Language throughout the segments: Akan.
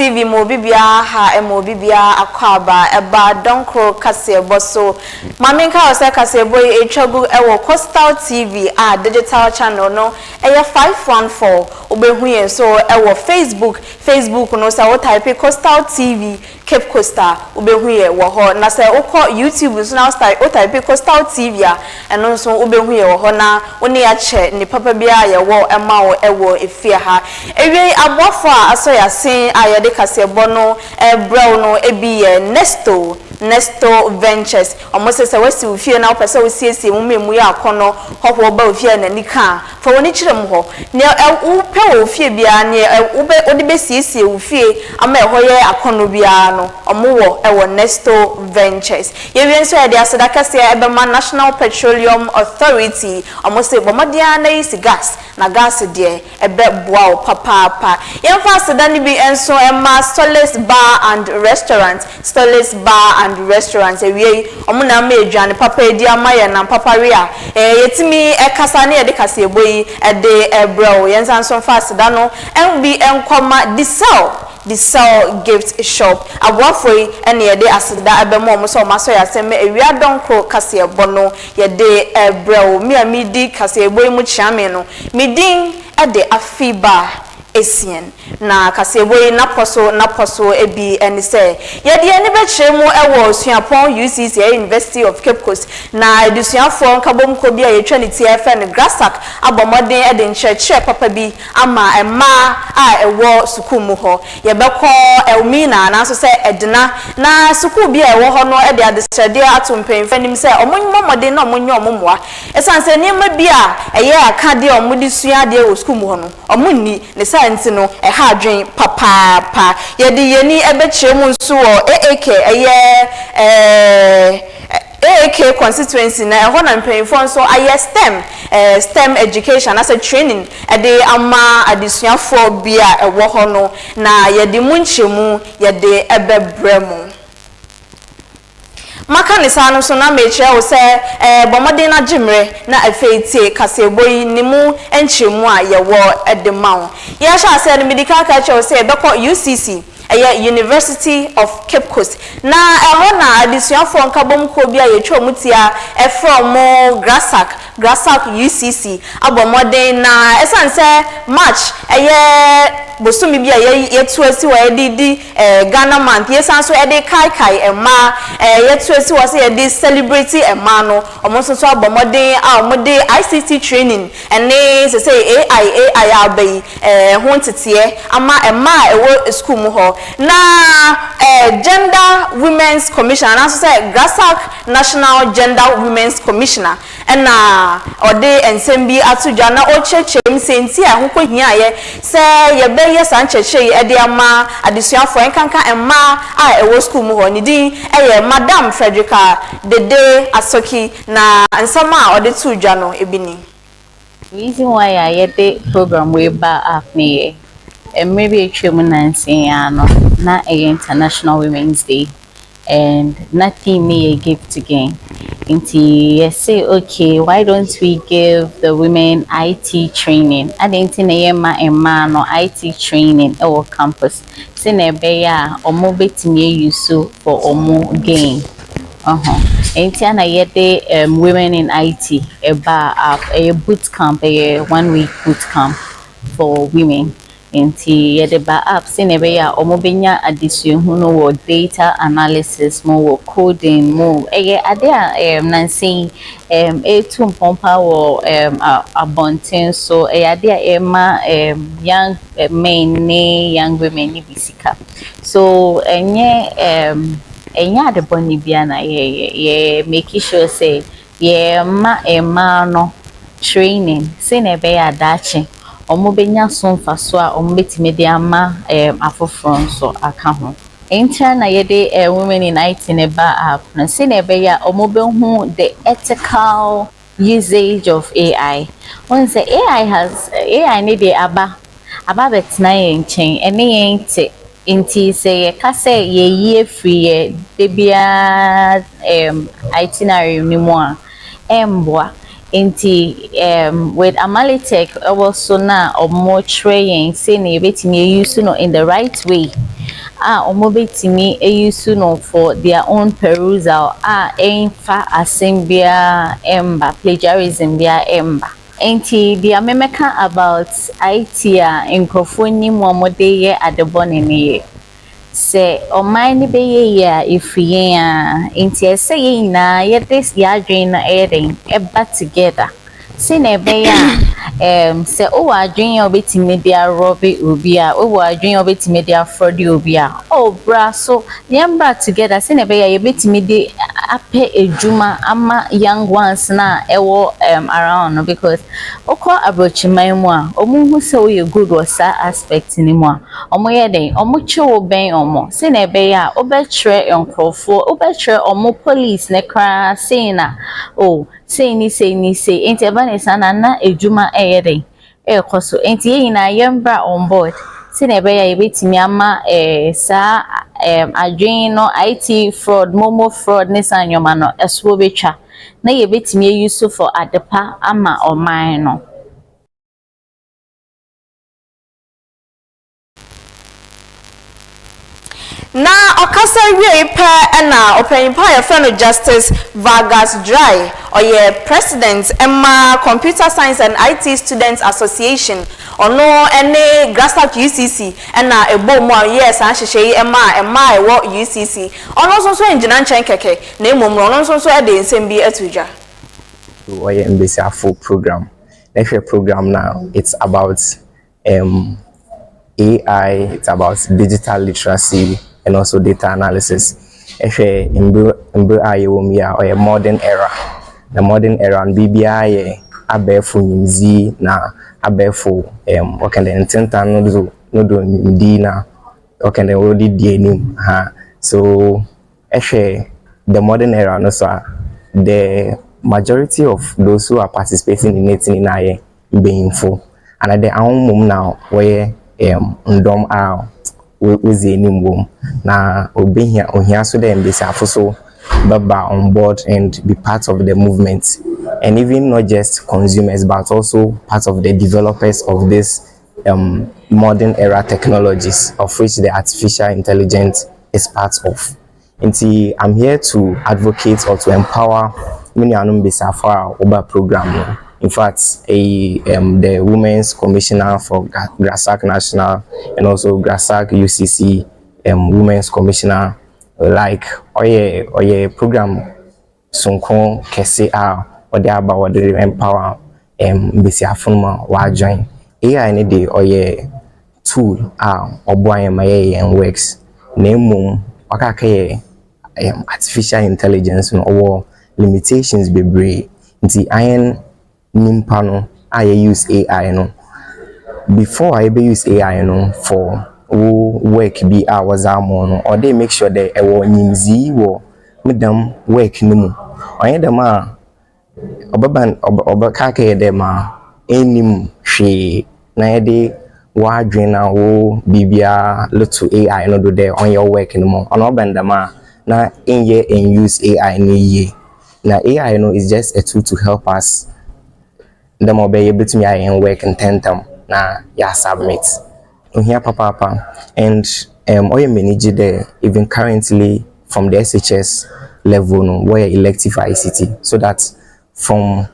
TV ma obi biara ha, ma obi biara akɔ aba ɛba Dɔnkoro kaseɛbɔ so. Maame, nka wɔ sɛ kaseɛbɔ yi etwa gu ɛwɔ Coastal TV a digital channel no ɛyɛ 514. Wobɛhu yɛn so ɛwɔ Facebook. Facebook no, sɛ wotype Coastal TV Cape Coast a, wobɛhu yɛ wɔ hɔ, na sɛ wokɔ YouTube nso na wotype Coastal TV a, ɛno nso wobɛhu yɛ wɔ hɔ na wo ne yɛakyɛ ne papa biara yɛwɔ ɛma wo ɛwɔ efie ha. Ewie, aboafo a asɔ yɛ asen a yɛde kaseɛbɔ no ɛbrɛw no ebi yɛ Nesto Ventures. Ɔmo sɛ wasi wo fie na wopɛ sɛ wosiesie mu ma emu yɛ akɔnɔ, hɔhoɔ ba wo fie a n'ani ka a, fa w'ani kyerɛ mu hɔ. Nea wopɛ wɔ wo fie biara, nea wobɛ wode bɛsiesie wo fie ama ɛhɔ yɛ akɔnɔ biara no, ɔmo wɔ ɛwɔ Nesto Ventures. Yɛwie nso, yɛde aseda kɛseɛ ɛbɛma National Petroleum Authority. Ɔmo sɛ bɔ mmɔden ara na yi si gas na gas deɛ ɛbɛboa wo papaapa. Yɛmfa aseda no bi nso ɛma Solace Bar and Restaurant. Solace Bar and Restaurant, ewie yi, ɔmo na ama aduane papa edi ama yɛn nam papa wi a yɛtumi ɛkasa ne yɛde kaseɛbɔ yi ɛde ɛbrɛ wo. Yɛn nsa nso mfa aseda no ɛn bi ɛnkɔma Diesel Gift Shop. Aboafo yi ɛna yɛde aseda ɛbɛma ɔmo sɛ ɔmo asɔ yɛ asɛm ewia Dɔnkoro kaseɛbɔ no yɛde ɛbrɛ wo. Mi a mi di kaseɛbɔ yi mu kyeame no, mi din ɛde Afiba Esien, na kaseɛbɔ yi napɔ so ebi ɛne sɛ yɛde ani bɛkyerɛ mu ɛwɔ Suapɔn UCC, ɛyɛ University of Cape Coast, na adesuafoɔ nkabomko bi a yɛtwa ne ti ɛfɛ no GRASAC abɔ mmɔden ɛde nkyerɛkyerɛ papa bi ama mmaa a ɛwɔ sukuu mu hɔ. Yɛbɛkɔ Elmina anaasɛ sɛ Ɛdena na sukuu bi a ɛwɔ hɔ no ɛde adesrɛdeɛ ato mpanyinfoɔ anim sɛ ɔmo mmɔ mmɔden na ɔmo nyɛ ɔmo mmoa, ɛsiane sɛ nneɛma bi a ɛyɛ akadeɛ a ɔmo de sua adeɛ wɔ sukuu mu hɔ no, ɔmo nni ne saa, nti no ɛha adwen papaapa. Yɛde yɛni ɛbɛkyerɛ mu nso wɔ AAK, ɛyɛ AAK constituency, na ɛhɔ na mpanyinfoɔ nso ayɛ STEM education anaasɛ training ɛde ama adesuafoɔ bi a ɛwɔ hɔ no, na yɛde mu nkyɛmu yɛde ɛbɛbrɛ mu. Maka ne saa no so na mekyerɛ wo sɛ bɔ mmɔden na gye mmerɛ na afei tie kaseɛbɔ yi ne mu nkyerɛmu a yɛwɔ ɛde ma wo. Yɛhyɛ aseɛ no, mede ka kyerɛ wo sɛ yɛbɛkɔ UCC, ɛyɛ University of Cape Coast, na ɛhɔ na adesuafoɔ nkabom kuo bi a yɛtwa wɔn tia ɛfrɛ wɔn GRASAC UCC abɔ mmɔden, na ɛsiane sɛ March ɛyɛ bosomi bi a yɛtu asi hɔ yɛde di Ghana Month, yɛsan so yɛde kaekae mmaa, yɛtu asi hɔ sɛ yɛde celebrate mmaa no, wɔn nso so abɔ mmɔden a wɔde ICT training ɛne sɛ AI aba yi ho nteteɛ ama mmaa a ɛwɔ sukuu mu hɔ. Na Gender Women's Commission anaasɛ sɛ GRASAC National Gender Women's Commissioner ɛna ɔde nsɛm bi ato dwa na ɔkyerɛkyerɛ mu sɛ nti a ɛho kɔ hiaeɛ sɛ yɛbɛyɛ saa nkyerɛkyerɛ yi ɛde ama adesuafoɔ, nkanka mmaa a ɛwɔ sukuu mu hɔ. Ne din ɛyɛ Madam Frederica Dede Asoki, na nsɛm a ɔde to dwa no ebi ni. Reason why a yɛde program wei ba up ne yɛ mmerɛ bi atwa mu nansa ano na ɛyɛ International Women's Day and na theme ne yɛ "Give to Gain", nti yɛse, okay, why don't we give the women IT training? Adɛn nti na yɛma mmaa no IT training ɛwɔ campus sɛnea ɛbɛyɛ a ɔmo bɛtumi ayi so for ɔmo gain? Nti ana yɛde Women in IT ɛba up. Ɛyɛ boot camp, ɛyɛ one week boot camp for women. Nti yɛde ba up sɛnea ɛbɛyɛ a ɔmo bɛnya adesuahu no wɔ data analysis mu, wɔ coding mu. Ɛyɛ ade a nansa yi ɛretu mpɔmpa wɔ abɔnten so. Ɛyɛ ade a ɛma young men ne young women ne bi sika so. Ɛnyɛ ade bɔne bia na yɛyɛ. Yɛ make sure sɛ yɛma mmaa no training sɛnea ɛbɛyɛ a daakye wɔn bɛnya so mfaso a wɔn bɛtumi de ama afoforɔ nso aka ho. Nti na yɛde Women in IT ne ba up no, sɛnea ɛbɛyɛ a wɔn bɛhu the ethical usage of AI. Wɔn sɛ AI ne deɛ aba abɛtena yɛn nkyɛn, ɛne yɛn te, nti sɛ yɛka sɛ yɛyi afiri yɛ de biara itinerary no mu a, ɛmboa. Nti with Amalitech ɛwɔ so na ɔmo kyerɛ yɛn sɛnea yɛbɛtumi use no in the right way. a wɔbɛtumi use no for their own perusal a ɛmfa asɛm biara ɛmba, plagiarism biara ɛmba. Nti deɛ memɛka about IT a nkurɔfoɔ nim a wɔde yɛ adebɔne no yɛ sɛ ɔman no bɛyɛ yie a, ɛfiri yɛn a. Nti ɛsɛ yɛn nyinaa yɛde yɛn adwene no ɛyɛ den ɛba together sɛnea ɛbɛyɛ a sɛ wowɔ adwene a wobɛtumi de arob obi a, wowɔ adwene a wobɛtumi de afraud obi a, oh, bra so yɛmbra together sɛnea ɛbɛyɛ a yɛbɛtumi de apɛ edwuma ama young ones na ɛwɔ around no, because wokɔ aborɔkyiman mu a, ɔmo hu sɛ woyɛ good wɔ saa aspect no mu a, ɔmo yɛ den, ɔmo kye wo bɛn ɔmo sɛnea ɛbɛyɛ a wobɛkyerɛ nkurɔfoɔ, wobɛkyerɛ ɔmo police ne koraa sei na oh, sei ni, sei ni, sei. Nti ɛba ne saa na edwuma ɛyɛ den ɛrekɔ so. Nti yɛn nyinaa yɛmbra on board sɛnea ɛbɛyɛ a yɛbɛtumi ama saa adwene no, IT fraud, momo fraud ne saa nneɛma no ɛso bɛtwa na yɛbɛtumi ayi so for adepa ama ɔman no. Na ɔkasa wie pɛ ɛna ɔpanyin pa a yɛfrɛ no Justice Vargas Dry, ɔyɛ president ɛma Computer Science and IT Students Association, ɔno ɛne GRASAC UCC ɛna ɛbɔ mu a yɛɛ saa nhyehyɛ yi ɛma ɛma ɛwɔ UCC. Ɔno nso nso ngyina nkyɛn kɛkɛ, na mmom no ɔno nso nso ɛde nsɛm bi ato dwa. Ɔyɛ mbesiafo program na ɛhwɛ program na it's about AI, it's about digital literacy and also data analysis. Ɛhwɛ mber mber a yɛwɔ mu yi a ɔyɛ modern era, na modern era no biribiara yɛ abɛɛfo nyimdzee na abɛɛfo wɔka dɛ ntentan no do nyimdii na wɔka dɛ wɔde di anim ha. So ɛhwɛ the modern era no so a, the majority of those who are participating in it nyinaa yɛ mbanyinfo anaa dɛ ahom na wɔyɛ ndɔm a wodzi anim wɔ mu, na obehia ohia so dɛ mbesiafo so bɛba on board and be part of the movement, and even not just consumers but also part of the developers of this modern era technologies, of which the artificial intelligence is part of. Nti I'm here to advocate or to empower me nuanom mbesiafo a wɔba program no. In fact, the Women's Commissioner for GRASAC National and also GRASAC UCC Women's Commissioner, like ɔyɛ program sonko kɛse a ɔde aba, wɔde empower mbesiafo no ma wɔajoin. AI ne de ɔyɛ tool a ɔboa yɛn ma yɛyɛ yɛn works, na mmom wakaka yɛ artificial intelligence no ɔwɔ limitations bebree. Nti ayɛn nipa no a yɛ use AI no, before a yɛbɛ use AI no for wo work bi a wɔdze ama wo no, ɔde make sure dɛ ɛwɔ nyimdzee wɔ me dɛm work no mu. Ɔnyɛ dɛm a, ɔbɛba ɔbɛka akɛyɛ dɛ ma ɛnnim hwee na yɛde w'adwene na wo biribiara loto AI no do dɛ ɔnyɛ wo work no mu. Ɔno ɔbɛn dɛm a na ɛnyɛ use AI no yie. Na AI no is just a tool to help us dɛm a ɔbɛyɛ bɛtumi ayɛ yɛn work ntɛmntɛm na yɛ submit. Ohia papaapa, and ɔyɛ m'ani gye dɛ even currently from the SHS level no wɔyɛ elective ICT, so that from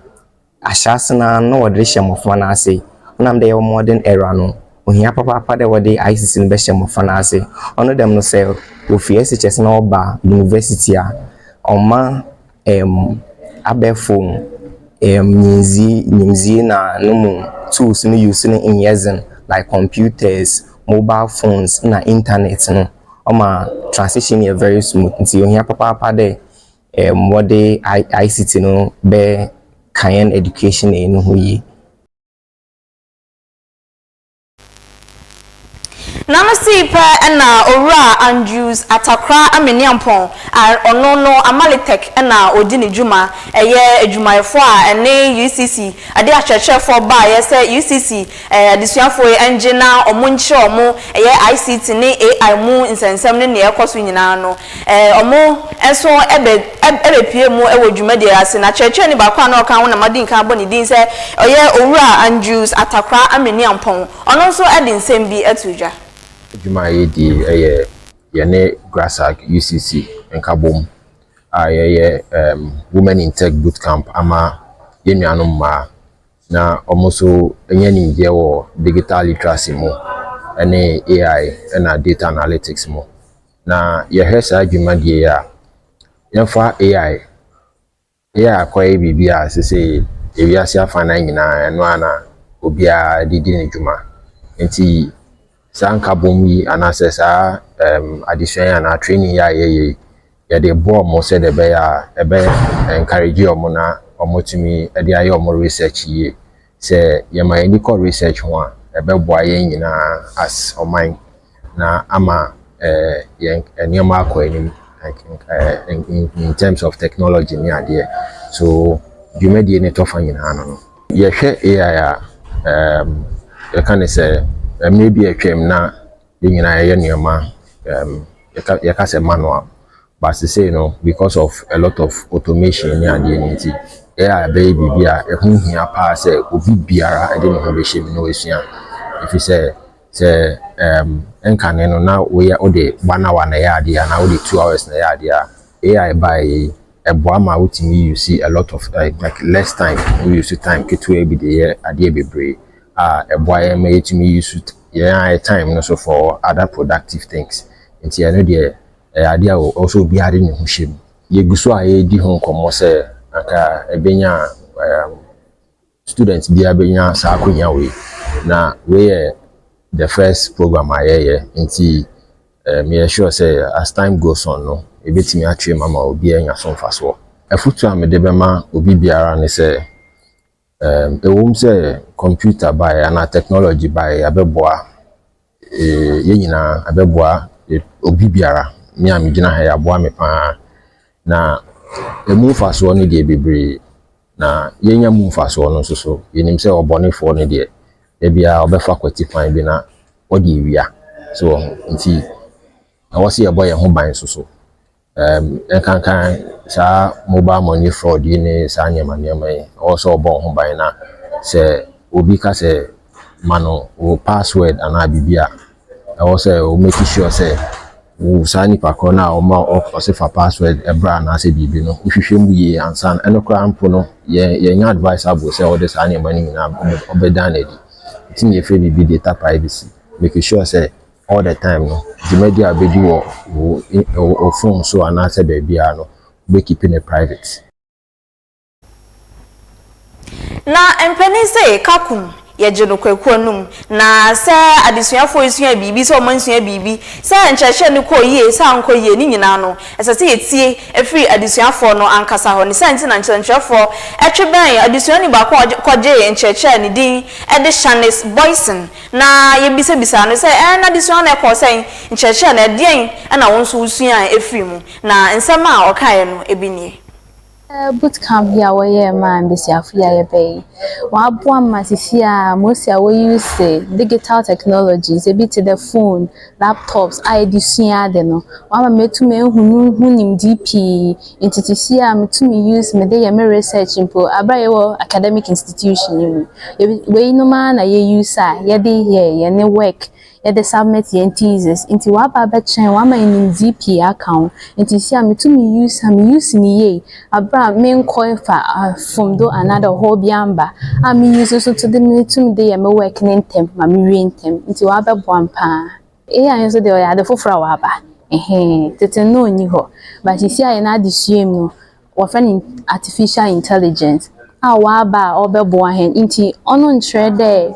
ahyɛase no na wɔde hyɛ mmɔfra no ase. Ɔnam dɛ yɛwɔ modern era no, ohia papaapa dɛ wɔde ICT no bɛhyɛ mmɔfra no ase. Ɔno dɛm no, sɛ wofi SHS na wɔba university a, ɔma abɛɛfo nyimdzee na no mu tools no use no nyɛ dzen, like computers, mobile phones na internet no, ɔma transition yɛ very smooth. Nti ohia papaapa dɛ wɔde ICT no bɛ ka yɛn education no ho yie. N'ano sii pɛ ɛna Owura Andrews Atakora Ameniampɔn a ɔno no Amalitech ɛna odi ne dwuma, ɛyɛ adwumayɛfoɔ a ɛne UCC ɛde akyerɛkyerɛfoɔ baayɛ sɛ UCC adesuafoɔ yi ɛngye na ɔmo nkyerɛ ɔmo ɛyɛ ICT ne AI mu nsɛnsɛm ne nea ɛkɔ so nyinaa no, ɔmo nso ɛbɛpie mu ɛwɔ dwumadie ase. Na kyerɛkyerɛni baako a na ɔka ho na madi nkan abɔ ne din sɛ ɔyɛ Owura Andrews Atakora Ameniampɔn, ɔno nso ɛde nsɛm bi ɛto dwa. Adwuma a yɛdi yɛ Yɛne GRASAG UCC nkabom a yɛyɛ Women in Tech Bootcamp ama yɛn nuanom mmaa na wɔn nso anya nimdeɛ wɔ digital literacy mu ne AI ɛna data analytics mu. Na yɛhwɛ saa dwumadie yi a, yɛmfa AI. AI akɔyɛ biribi a seesei ewiase afanan nyinaa ɛno ara na obiara de di ne dwuma. Nti saa nkabom yi anaasɛ saa adesua yi anaa training yi a yɛyɛ yi, yɛde boa wɔn sɛdeɛ ɛbɛyɛ a ɛbɛ encourage wɔn na wɔatumi de ayɛ wɔn research yie. Sɛ yɛma yɛn ani kɔ research ho a, ɛbɛboa yɛn nyinaa as ɔman na ama yɛn nneɛma akɔ anim, like in terms of technology ne adeɛ. So dwumadie ne tɔfa nyinaa no, yɛhwɛ AI a, yɛka ne sɛ mmerɛ bi a atwam na yɛn nyinaa yɛyɛ nneɛma, yɛka sɛ manual, but seesei no, because of a lot of automation ne adeɛ no nti, AI bɛyɛ biribi a ɛho hia paa sɛ obi biara de ne ho bɛhyɛ mu na wasua, ɛfiri sɛ nkane no na woyɛ wode 1 hour na ɛyɛ adeɛ anaa wode 2 hours na ɛyɛ adeɛ a, AI baeɛ yi ɛboa ma wotumi use a lot of like less time. Wo use time ketewa bi de yɛ adeɛ bebree a ɛboa yɛn ma yɛtumi use yɛn ayɛ time no so for other productive things. Nti ɛno deɛ, ɛyɛ adeɛ a ɛwɔ sɛ obiara de ne ho hyɛ mu. Yɛgu so a yɛredi ho nkɔmmɔ sɛ anka ɛbɛnya student biara bɛnya saa akonnwa wei, na wei yɛ the first program a yɛyɛ, nti meyɛ sure sɛ as time goes on no, ebɛtumi atwe mu ama obiara anya so mfasoɔ. Afotu a mede bɛma obi biara ne sɛ, ɛwom sɛ computer baeɛ anaa technology baeɛ, abɛboa yɛn nyinaa, abɛboa obi biara. Me a megyina ha yi, aboa me paa, na emu mfasoɔ no deɛ bebree, na yɛnya mu mfasoɔ no nso so, yɛnim sɛ ɔbɔnefoɔ no deɛ, da biara ɔbɛfa kwati kwan bi na ɔde ewia so. Nti ɛwɔ sɛ yɛbɔ yɛn ho ban nso so, nkankan saa mobile money fraud yi ne saa nneɛma nneɛma yi. Ɛwɔ sɛ ɔbɔ wo ho ban, na sɛ obi ka sɛ ma no wo password anaa biribi a, ɛwɔ sɛ wo make sure sɛ wo saa nipa korɔ no a ɔma ɔsɛ fa password ɛbrɛ anaasɛ biribi no, wohwehwɛ mu yie ansa na ɛno koraa mpo no yɛ yɛnyɛ advisable sɛ wɔde saa nneɛma no nyinaa ɔbɛdan no adi. Nti na yɛfrɛ biribi data privacy. Make sure sɛ all the time no, dwumadi a wobɛdi wɔ wo phone so anaasɛ baabiara no, wobɛ keep no private. Na mpanin sɛ kakum yɛgye no kwakuo no na sɛ adesuafoɔ esua biribi, sɛ ɔmo nsua biribi, sɛ nkyerɛkyerɛ no kɔ yie, sɛ ankɔ yie ne nyinaa no, ɛsɛ sɛ yɛtie efiri adesuafoɔ no ankasa hɔ. Ne sɛ nti na nkyerɛkyerɛfoɔ ɛtwe bɛn adesuani baako a kɔgye nkyerɛkyerɛ, ne din ɛde Shanice Boyson, na yɛbisabisa no sɛ n'adesua no ɛkɔɔ sɛn, nkyerɛkyerɛ no ɛdeɛn ɛna wɔn nso wosua efiri mu, na nsɛm a ɔkaeɛ no ebi nie. Boot camp yi a wɔyɛɛ maa mbesiafo yi a yɛbɛyi, wɔaboa ma sisi a mosi a wɔyi use digital technologies ebi te dɛ phone, laptops a yɛde sua ade no, wɔama metum ehu no ho nimdee pii. Nti sisi a metumi use mede yɛ me research mpo aber a yɛwɔ academic institution yi mu. Weinom ara na yɛ use a yɛde yɛ yɛne work, yɛde submit yɛn thesis. Nti wɔaba abɛkyɛn, wɔama nimdee pii aka ho. Nti si a metumi use a me use ne yie aber a menkɔ fa mfomdo anaadɛ ɔhaw bi amba a me use nso to de metumi de yɛ me work ne ntɛm ma mewie ntɛm. Nti wɔabɛboa me paa. AI nso deɛ, ɔyɛ ade foforɔ a wɔaba ɛhɛn tete no onni hɔ, but sisi a yɛn adesua mu no, wɔfrɛ no artificial intelligence a wɔaba a ɔbɛboa hɛn. Nti ɔno nkyerɛ dɛ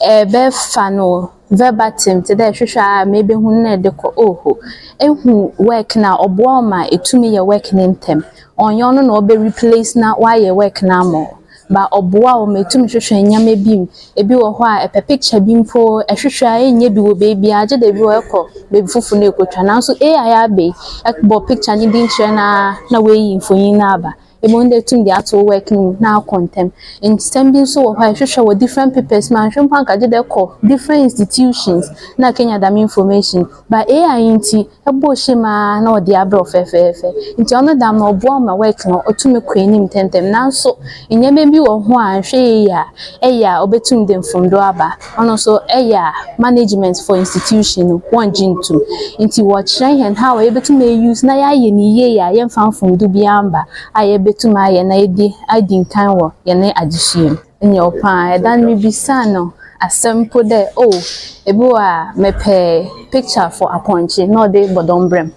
ɛbɛfa no verbatim te dɛ hwehwɛ a mebehu na ɛde kɔ oho ehu work na ɔboa wo ma etumi yɛ work ne ntɛm. Ɔnyɛ ɔno na ɔbɛ replace na wayɛ work no ama wo, ba ɔboa wo ma etumi hwehwɛ nneɛma bi mu. Ebi wɔ hɔ a ɛpɛ picture bi mpo, ɛhwehwɛ a ɛnyɛ bi wɔ beebi a, gye dɛ bi wɔ ɛkɔ beebi foforɔ na ekotwa, nanso AI aba yi, ɛbɔ picture ne din kyerɛ na weyi mfonyin no aba. Ebohu dɛ etum dze ato wo work no mu na akɔ ntsɛm. Nsɛm bi so wɔ hɔ a ehwehwɛ wɔ different papers mu a annhwɛ mpo a anka gyedɛ ekɔ different institutions na akenya dɛm information. But AI ntsi, ebɔ hyɛ mu ara na ɔdze abrɛ wo fɛfɛɛfɛ. Ntsi ɔno dɛm no ɔboa ma work no otum kɔ enyim ntsɛntsɛm. Naaso ndzɛmba bi wɔ ho a annhwɛ yie a, ɛyɛ a obetum de mfomdo aba. Ɔno nso ɛyɛ a management for institution no wɔnngye nntum. Nti wɔkyerɛ hɛn how a yɛbɛtum use na yɛayɛ no yie a yɛmfa mfomdo biara mba a yɛbɛtum ayɛ na yɛdi adi nkan wɔ yɛne adesua mu. Nyew paa, ɛda no mibisaa no asɛm mpo dɛ oh ebi wɔ a mepɛ picture for apɔnkye na ɔde bɔdɔm brɛ me.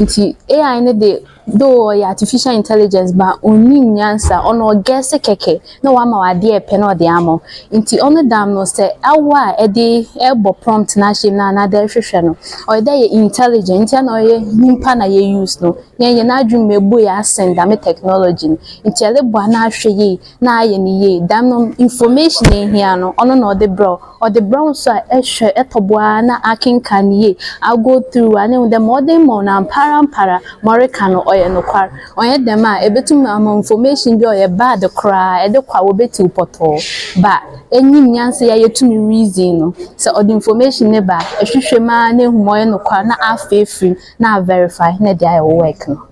Nti AI no de though ɔyɛ artificial intelligence but onnyim nyansa, ɔno ɔguess kɛkɛ na wama wo adeɛ a ɛpɛ na ɔde ama wo. Nti ɔno dam no sɛ awo a ɛde ɛbɔ prompt no ahyɛ mu no anaadɛ ɛhwehwɛ no, ɔyɛ dɛ yɛ intelligent nti ɛna ɔyɛ nyimpa na yɛ use no. Yɛn yɛn adwen mu ebue asen dɛm technology no. Nti ɛrobɔ a na ahwɛ yie na ayɛ no yie. Dɛm no information a ehia no ɔno na ɔde brɛ wo. Ɔde brɛ wo nso a ɛhwɛ ɛtɔ bo ara na akenkan no yie, ago through a na ehu dɛ ma ɔde ma wo no ampara ampara ma ɔreka no ɔyɛ nokwar. Ɔnnyɛ dɛm a ebetum ama information bi a ɔyɛ bad koraa ɛde kɔ a wobetiw pɔtɔɔ. But enyim nyansa yi a yɛtum reason no, sɛ ɔde information no ba a, ehwehwɛ mu ara na ehu ma ɔyɛ nokwar na afa efiri mu na averify na ɛde ayɛ wo work no.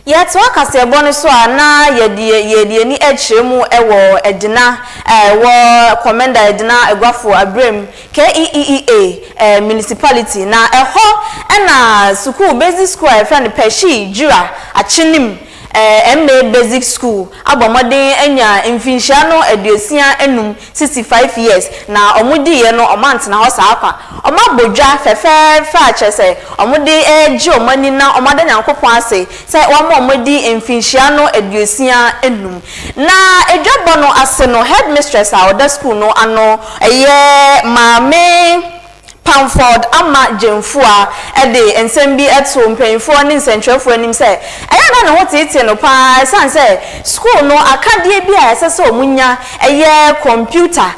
Yɛtoa kaseɛbɔ no so a na yɛde yɛde ani kyerɛ mu wɔ Edina a ɛwɔ Komenda Edina Aguafo Abirem, KEEEA, Municipality, na ɛhɔ na sukuu basic school a yɛfrɛ no Peshie Jira Akyenim MA Basic School abɔ mmɔden anya mfinhyia no 65, 65 years, na wɔdiiɛ no wɔantena hɔ saa kwa. Wɔabɔ dwa fɛfɛɛfɛ a kyerɛ sɛ wɔde regye wɔn ani na wɔada Nyankopɔn ase sɛ wama wɔadi mfinhyia no 65. Na dwabɔ no ase no, headmistress a ɔda sukuu no ano yɛ Maame Pamford Ama Gyamfua de nsɛm bi too mpanyimfoɔ ne nsɛntwerɛfoɔ anim sɛ ɛyɛ a na ne ho teetee no pa ara ɛsiane sɛ sukuu no akadeɛ bi a ɛsɛ sɛ wɔnya yɛ kɔmputa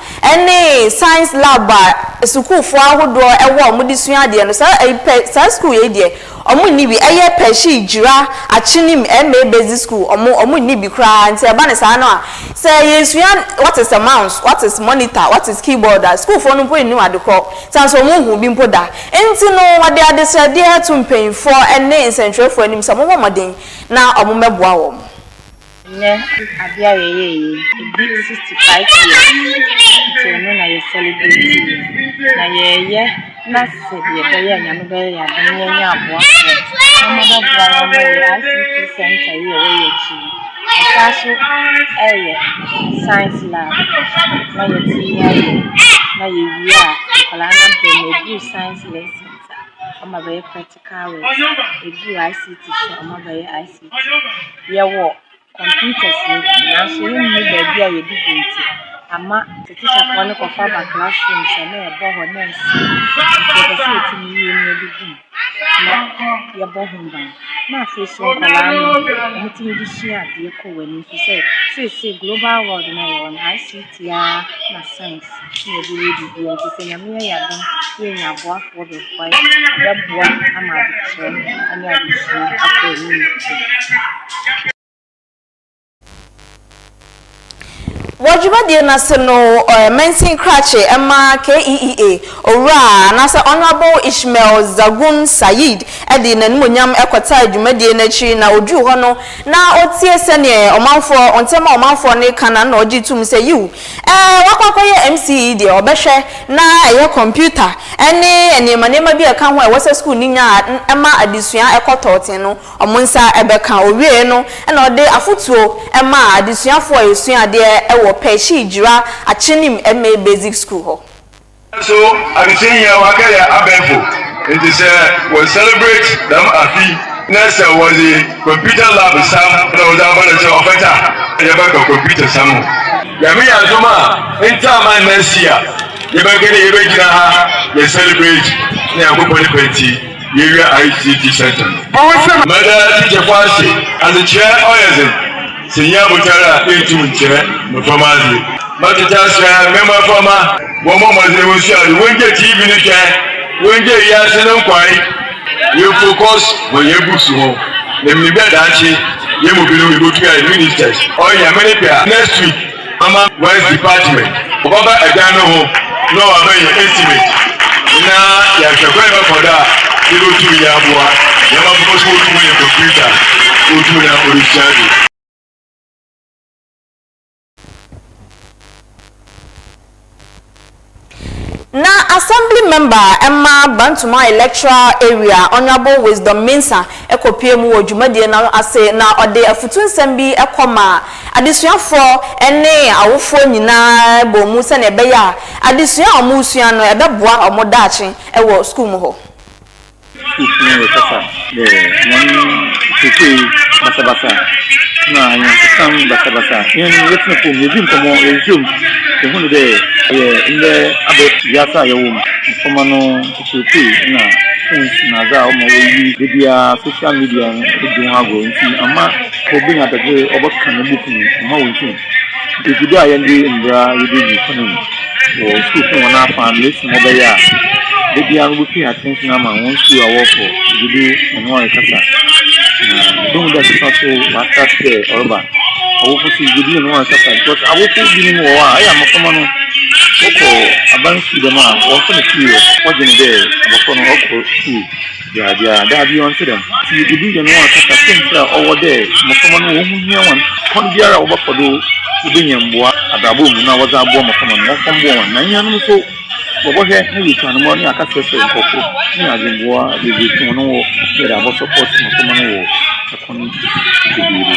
ne science lab a sukuufoɔ ahodoɔ wɔ a wɔde sua adeɛ no, saa pɛ saa sukuu yei deɛ wɔn nni bi. Ɛyɛ Pɛhyi, Gyira, Akyenim, MA Basic School, wɔn wɔn nni bi koraa. Nti ɛba no saa no a, sɛ yɛresua what is a mouse, what is monitor, what is keyboard a, sukuufoɔ no mpo nnim adekorɔ, sane sɛ wɔn nhuu bi mpo da. Nti no wɔde adesrɛdeɛ to mpanyinfoɔ ne nsɛntwerɛfoɔ anim sɛ wɔmmɔ mmɔden na wɔmmɛboa wɔn. Nnɛ adeɛ a yɛyɛeɛ yi, ɛdi 65 years nti ɛno na yɛ celebrate yɛ. Na yɛreyɛ na sɛ deɛ ɛbɛyɛ a Nyame bɛyɛ yɛn adom na yɛanya aboafoɔ na wɔabɛboa yɛn ama yɛn ICT center yi a ɛwɔ yɛn akyi yi, ɛsan so ɛyɛ science lab na yɛatumi ayɛ na yɛwie a nkwadaa no aba mu ɛduru science lessons a wɔabɛyɛ practical works, ɛduru ICT so a wɔabɛyɛ ICT. Yɛwɔ computers no bi nanso yɛnni baabi a yɛde gu nti ama sɛ tikyafoɔ no kɔfa ba classrooms a na ɛbɔ hɔ na ɛsɛe. Nti yɛpɛ sɛ yɛtumi wie na yɛde gu mu na yɛbɔ ho ban. Na afei nso nkwadaa no wɔtumi de sua adeɛ kɔ wɔn anim firi sɛ seesei global world no a yɛwɔ no ICT ara na science na yɛde yɛ biribiara nti sɛ Nyame yɛ yɛn adom na yɛnya aboafoɔ bɛboa yɛn a, ɛbɛboa ama adekyerɛ ne adesua akɔ anim. Wɔ dwumadie no ase no, Mansin Krakye ma KEEA Owura anaasɛ Honourable Ishmael Zagun Saeed de n'animuonyam kɔtaa dwumadie no akyi na ɔduruu hɔ no na ɔtie sɛdeɛ ɔmanfoɔ nsɛm a ɔmanfoɔ no reka no na ɔgyee toom sɛ yiw, ɛɛ wakɔ akɔyɛ MC yi deɛ ɔbɛhwɛ na ɛyɛ kɔmputa ne nneɛma nneɛma bi a ɛka ho a ɛwɔ sɛ sukuuni nya a ɛma adesua kɔ tɔɔten no wɔn nsa bɛka. Ɔwieeɛ no na ɔde afotuo maa adesuafoɔ a wɔsua adeɛ wɔ Pɛhyi Gyira Akyenim MA Basic School hɔ. So adesua nyina wɔakɛyɛ abɛɛfo ntsi sɛ wɔ celebrate dɛm afe yi na sɛ wɔdze computer lab sam na wɔdze aba no sɛ ɔfata a yɛbɛka computer sam ho. Nyame yɛ adom a ntama next year yɛbɛka dɛ yɛbɛgyina ha yɛ celebrate na Nyankopɔn ne pɛ ntsi yewia ICT center no. Mɛda teacherfo ase, adzekyerɛ ɔyɛ dzen. Sɛ nnyɛ abotar a yenntum nnkyerɛ mboframba adze. Mɛtete aserɛ me mboframba wɔmbɔ mbɔdzen wonsua adze, wongyaa TV no hwɛ, wongyaa wiadze no nkɔe. Yɛn focus wɔ yɛn books ho. Na minyim dɛ daakye yɛn mu binom yebotum ayɛ ministers. Ɔyɛ Nyame ne pɛ a, next week mɛma Works department wɔbɛba dan no ho na wɔabɛyɛ estimate na yɛahwɛ kwan a yɛbɛfa do a yebotum yɛaboa hɛn mbofra so wotum nya computer wotum na wɔdze sua adze. Na Assembly Member ma Bantuma Electoral Area, Honourable Wisdom Mensah kɔpuee mu wɔ dwumadie no ase na ɔde afutu nsɛm bi kɔmaa adesuafoɔ ne awofoɔ nyinaa bɔɔ mu sɛdeɛ ɛbɛyɛ a adesua a wɔresua no ɛbɛboa wɔn daakye wɔ sukuu mu hɔ. Sukuufo no rekasa dɛ hɔn nkyerɛkyerɛ yi basabasa na anyɛnkosɛm basabasa. Hɛn yɛtsena famu, yedzi nkɔmbɔ, yɛhwehwɛ mu, yehu no dɛ ɔyɛ ndɛ abɛɛfo wiadze a yɛwɔ mu. Mboframba no nkyerɛkyerɛ na phones na adze a ɔma woyi dabiara social media no dzi ho agor ntsi amma obenya adagyer ɔbɛka no book no ɔmma wonntum. Ntsi ogu do a yɛdze mbra rebegu kwan mu. Wɔ sukuufo hɔn afã no, mesi ma ɔbɛyɛ a da biara no wobotue attention ama hɔn skuul a wɔkɔ, ogudo hɔn rekasa. Na ibohu dɛ sesa so ɔastart dɛ ɔreba. Awofo so ogudo nye hɔn rekasa because awofo binom wɔ hɔ a ɔyɛ a mboframba no wɔkɔ aban skuul dɛm a wɔmmfa no serious, wɔdwen dɛ abofra no ɔkɔ skuul. Daabi, daabi, ɔnntse dɛm. Ntsi obi nye no akasa siantsir a ɔwɔ dɛ mboframba no hɔnho hia hɔn, kwan biara a wɔbɛfa do wobenya mboa abrabɔ mu na wɔdze aboa mboframba no, wɔmfa mboa hɔn. Na hɛnnom so yɛbɔhwɛ na yeetu anamɔn na yɛakasrɛsrɛ nkorɔfo na yɛadze mboa bebree efi hɔn hɔ na yɛdze abɔ support mboframba no wɔ kwan beberee do.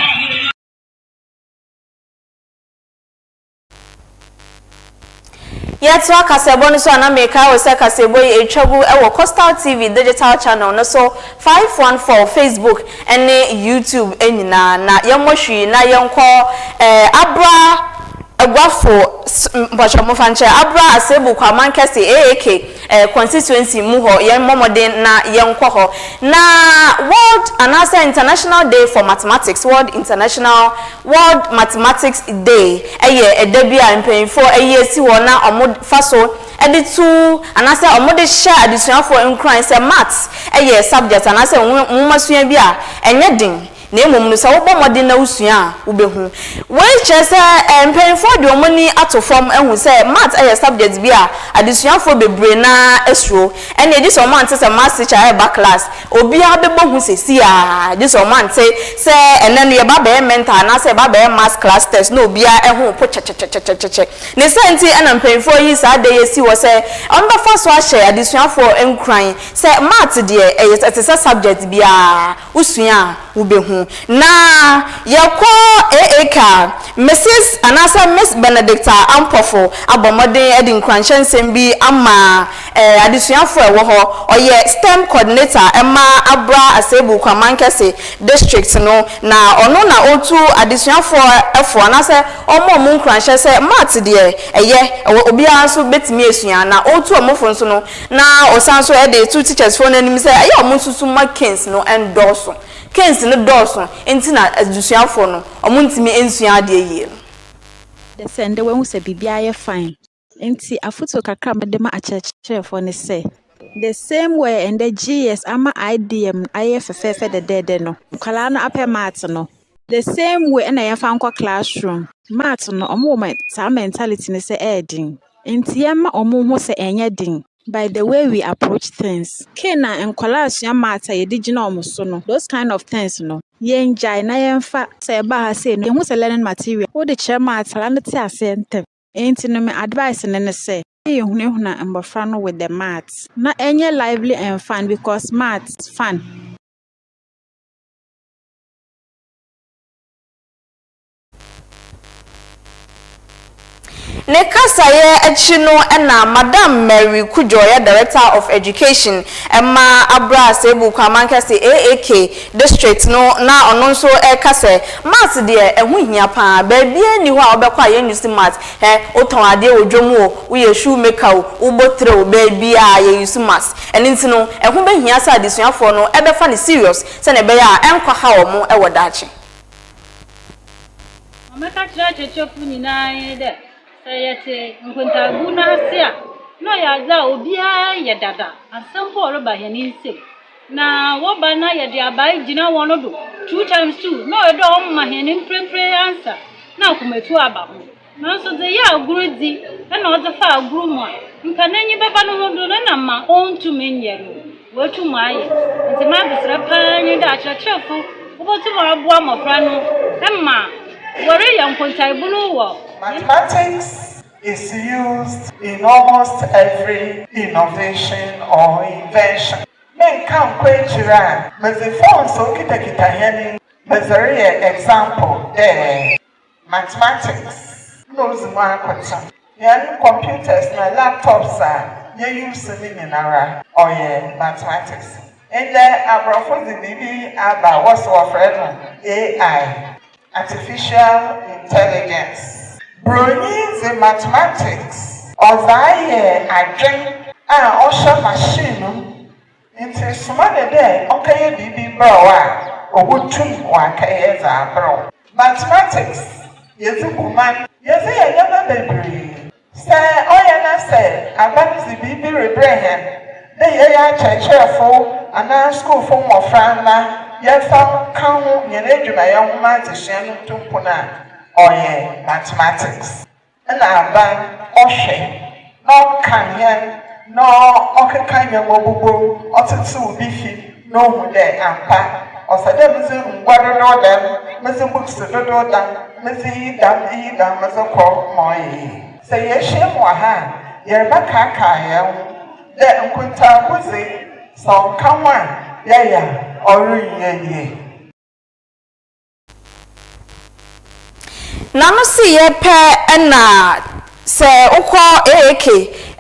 Yɛtoa kaseɛbɔ no so a na mekae wo sɛ kaseɛbɔ yi ɛtwa gu wɔ Coastal TV digital channel no so 514 Facebook ne YouTube nyinaa. Na yɛmmɔ hwii na yɛnkɔ eh, Abra Aguafo, mpakyɛw momfa nkyɛ, Abra Asebu Kwaman Kɛse, AAK, eh, constituency mu hɔ, yɛmmɔ mmɔden na yɛnkɔ hɔ. Na World anaasɛ International Day for Mathematics, World International World Mathematics Day yɛ ɛda bi a mpanyimfoɔ ayi asi hɔ na wɔfa so de tu anaasɛ wɔde hyɛ adesuafoɔ nkuran sɛ Maths yɛ subject anaasɛ nwomasua bi a ɛnyɛ den na mmom no sɛ wobɔ mmɔden na wosua a wobɛhu. Wei kyerɛ sɛ mpanyimfoɔ de wɔn ani ato fam ahu sɛ Maths yɛ subject bi a adesuafoɔ bebree no ara suro. Ɛnneɛ gye sɛ wɔante sɛ Maths teacher reba class Obiara bɛbɔ hu seesei ara, gye sɛ wɔante sɛ ɛnnɛ no yɛba abɛyɛ mental anaasɛ yɛba abɛyɛ maths class test na obiara ho repo kyɛkyɛkyɛkyɛkyɛ. Ne saa nti na mpanyimfoɔ yi saa da yi asi hɔ sɛ wɔbɛfa so ahyɛ adesuafoɔ nkuran sɛ maths deɛ ɛyɛ ɛte sɛ subject biara, wosua a wobɛhu. Na yɛkɔ AAK a, Misis anaasɛ Miss Benedicta Ampofo abɔ mmɔden de nkuranhyɛ nsɛm bi ama Adesuafo a ɛwɔ hɔ. Ɔyɛ STEM Coordinator ma Abra Asebu Kwamankɛse District no, na ɔno na ɔtu adesuafoɔ fo anaasɛ ɔma wɔn nkuranhyɛ sɛ Maths deɛ ɛyɛ, ɛwɔ obiara nso bɛtumi asua, na ɔtu wɔn fo nso no na ɔsan nso de to teachers foɔ no anim sɛ ɛyɛ a wɔn nsusu mma canes no ndɔɔso. Canes no dɔɔso nti na adesuafoɔ no wɔntumi nsua adeɛ yie no. Dɛ sɛ ndɛ woehu sɛ biribiara yɛ fine. Ntsi afotu kakra a mede ma akyerɛkyerɛfoɔ ne sɛ, the same way a ndɛ GS ama IDM ayɛ fɛfɛɛfɛ dɛdɛɛdɛ no, nkwadaa no apɛ maths no, the same way na yɛmfa nkɔ classroom. Maths no, wɔwɔ saa mentality no sɛ ɛyɛ den. Ntsi yɛmma wɔn nhu sɛ ɛnyɛ den by the way we approach things. Kane na nkwadaa resua maths a yɛde gyina wɔn so no, those kind of things no, yɛngyae na yɛmfa. Sɛ yɛba ha sei no, yɛhu sɛ learning material, wode kyerɛ maths, nkwadaa no te aseɛ ntɛm. Enti no me advice no ne sɛ yɛhunahuna mbɔfra no with the maths na ɛnyɛ lively and fun because maths fun. Ne kasaeɛ akyi no na Madam Mary Kudjo ɔyɛ Director of Education ma Abra Asebu Kwamankɛse AAK District no na ɔno nso reka sɛ Maths deɛ ɛho hia paa, baabiara nni hɔ a wobɛkɔ a yɛn use maths, hɛ wotɔn adeɛ wɔ dwam o, woyɛ shoe maker o, wobɔ tire o, baabiara yɛ use maths. Ɛno nti no ɛho bɛhia sɛ adesuafoɔ no bɛfa no serious sɛdeɛ ɛbɛyɛ a ɛnkɔha wɔn wɔ daakye. Ma mɛka kyerɛ akyerɛkyerɛfo nyina nye dɛ, sɛ yɛtse nkontaabu no ase a, nna ɔyɛ adze a obiara yɛ dada ansa mpo ɔreba hɛn nsamu. Na wɔba na yɛdze abae gyina hɔn do two times two na ɔyɛ dɛ ɔma hɛn mprɛmprɛ ansa na akomatu aba ho. Naaso dze yɛ agor dzi na ɔdze fa agor mu a, nka n'enyi bɛba no ho do no nna ma onntum nnyɛ no, oetum ayɛ. Ntsi m'adzeserɛ paa nye dɛ akyerɛkyerɛfo wobotum aboa mbofra no ma wɔreyɛ nkontaabu no wɔ. Mathematics is used in almost every innovation or invention. Menka nkɔ ekyir a, medze phones a okitakita hɛn yi medze reyɛ example dɛ mathematics na odzi mu akotsen. Hɛn computers na laptops a ye use no nyinara ɔyɛ mathematics. Ndɛ aborɔfo dze biribi aba a wɔse wɔfrɛ no AI, Artificial Intelligence. Buronyi dze mathematics ɔdze ayɛ adwen a ɔhyɛ machine mu ntsi soma no dɛ ɔnkɛyɛ biribi mbrɛ wo a, obotum ɔakɛyɛ dze abrɛ wo. Mathematics yɛdze bu man, yɛdze yɛ ndzɛmba beberee. Sɛ ɔyɛ na sɛ aban dze biribi rebrɛ hɛn dɛ yɛyɛ akyerɛkyerɛfo anaa skuulfo mbofra na yɛmfa nka ho hɛn edwumayɛ nwoma adzesua no ntu mpon a, ɔyɛ mathematics. Nna aban ɔhwɛ na ɔkan hɛn na ɔkeka ndzɛmba bobɔ mu, ɔtsetsew bi fi na ohu dɛ ampa ɔsɛ dɛ medze ngua dodow dɛm, medze books dodow dɛm, medze iyi dɛm, iyi dɛm medze kɔ ma ɔyɛ yie. Sɛ yehyia mu wɔ ha a, yɛrebɛkaakaa hɛnho dɛ nkontaabu dze, sɛ ɔnnka ho a yɛyɛ a ɔrennyɛ yie. N'ano si yɛ pɛ na sɛ wokɔ AAK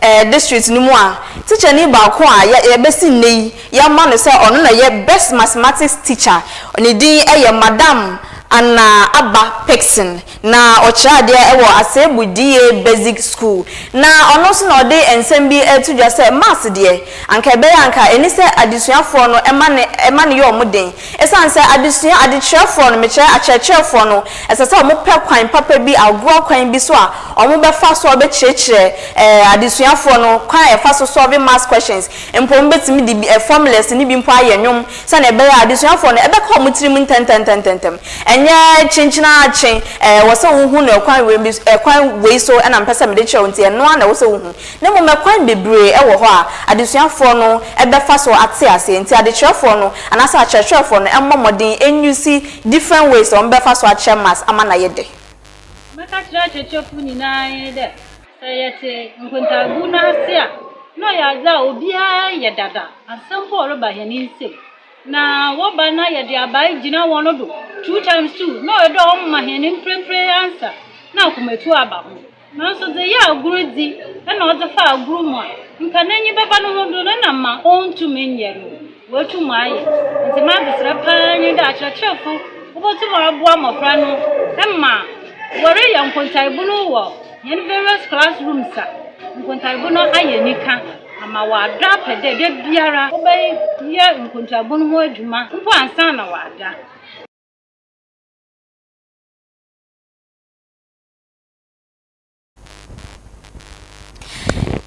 eh, district no mu a, tikyani baako a yɛ yɛbɛsi nnɛ yi yɛama no sɛ ɔno na ɛyɛ best mathematics teacher. Ne din yɛ Madam Anna Abba Pixon. Na ɔkyerɛ adeɛ wɔ Asebu DA Basic School. Na ɔno nso na ɔde nsɛm bi reto dwa sɛ maths deɛ, anka ɛbɛyɛ a anka ɛni sɛ adesuafoɔ no ma no ma no yɛ wɔn den. Ɛsiane sɛ adesua, adekyerɛfoɔ no, mekyerɛ akyerɛkyerɛfoɔ no, ɛsɛ sɛ wɔpɛ kwan papa bi, agorɔ kwan bi so a wɔbɛfa so a wɔbɛkyerɛkyerɛ ɛɛ adesuafoɔ no kwan a yɛfa so solve maths questions. Mpo wɔbɛtumi de bi ɛ formulas no bi mpo ayɛ nnwom sɛdeɛ ɛbɛyɛ a adesuafoɔ no ɛbɛka wɔn tirim ntɛntɛntɛntɛm. Ɛnyɛ kyenkyen ara kye, ɛɛ ɛwɔ sɛ wohu no ɛkwan wei bi ɛkwan wei so na mepɛ sɛ mede kyerɛ wo nti ɛno ara na ɛwɔ sɛ wohu. Na mmom ɛkwan bebree wɔ hɔ a adesuafoɔ no bɛfa so ate aseɛ, nti adekyerɛfoɔ no anaasɛ akyerɛkyerɛfoɔ no mmɔ mmɔden nuse different ways a wɔbɛfa so akyerɛ maths ama no ayɛ dɛ. Mɛka kyerɛ akyerɛkyerɛfo nyina nye dɛ, sɛ yɛtse nkontaabu no ase a, nna ɔyɛ adze a obiara yɛ dada ansa mpo ɔreba hɛn nsamu. Na wɔba na yɛdze abae gyina hɔn do two times two na ɔyɛ dɛ ɔma hɛn mprɛmprɛ ansa na akomatu aba ho. Naaso dze yɛ agor dzi na ɔdze fa agor mu a, nka n'enyi bɛba no ho do no nna ma onntum nnyɛ no, oetum ayɛ. Ntsi m'adzeserɛ paa nye dɛ akyerɛkyerɛfo wobotum aboa mbofra no ma wɔreyɛ nkontaabu no wɔ hɛn various classrooms a, nkontaabu no ayɛ enyika ama wɔada apɛ dɛ da biara wɔbɛyɛ nkontaabu no ho edwuma mpo ansaana wɔada.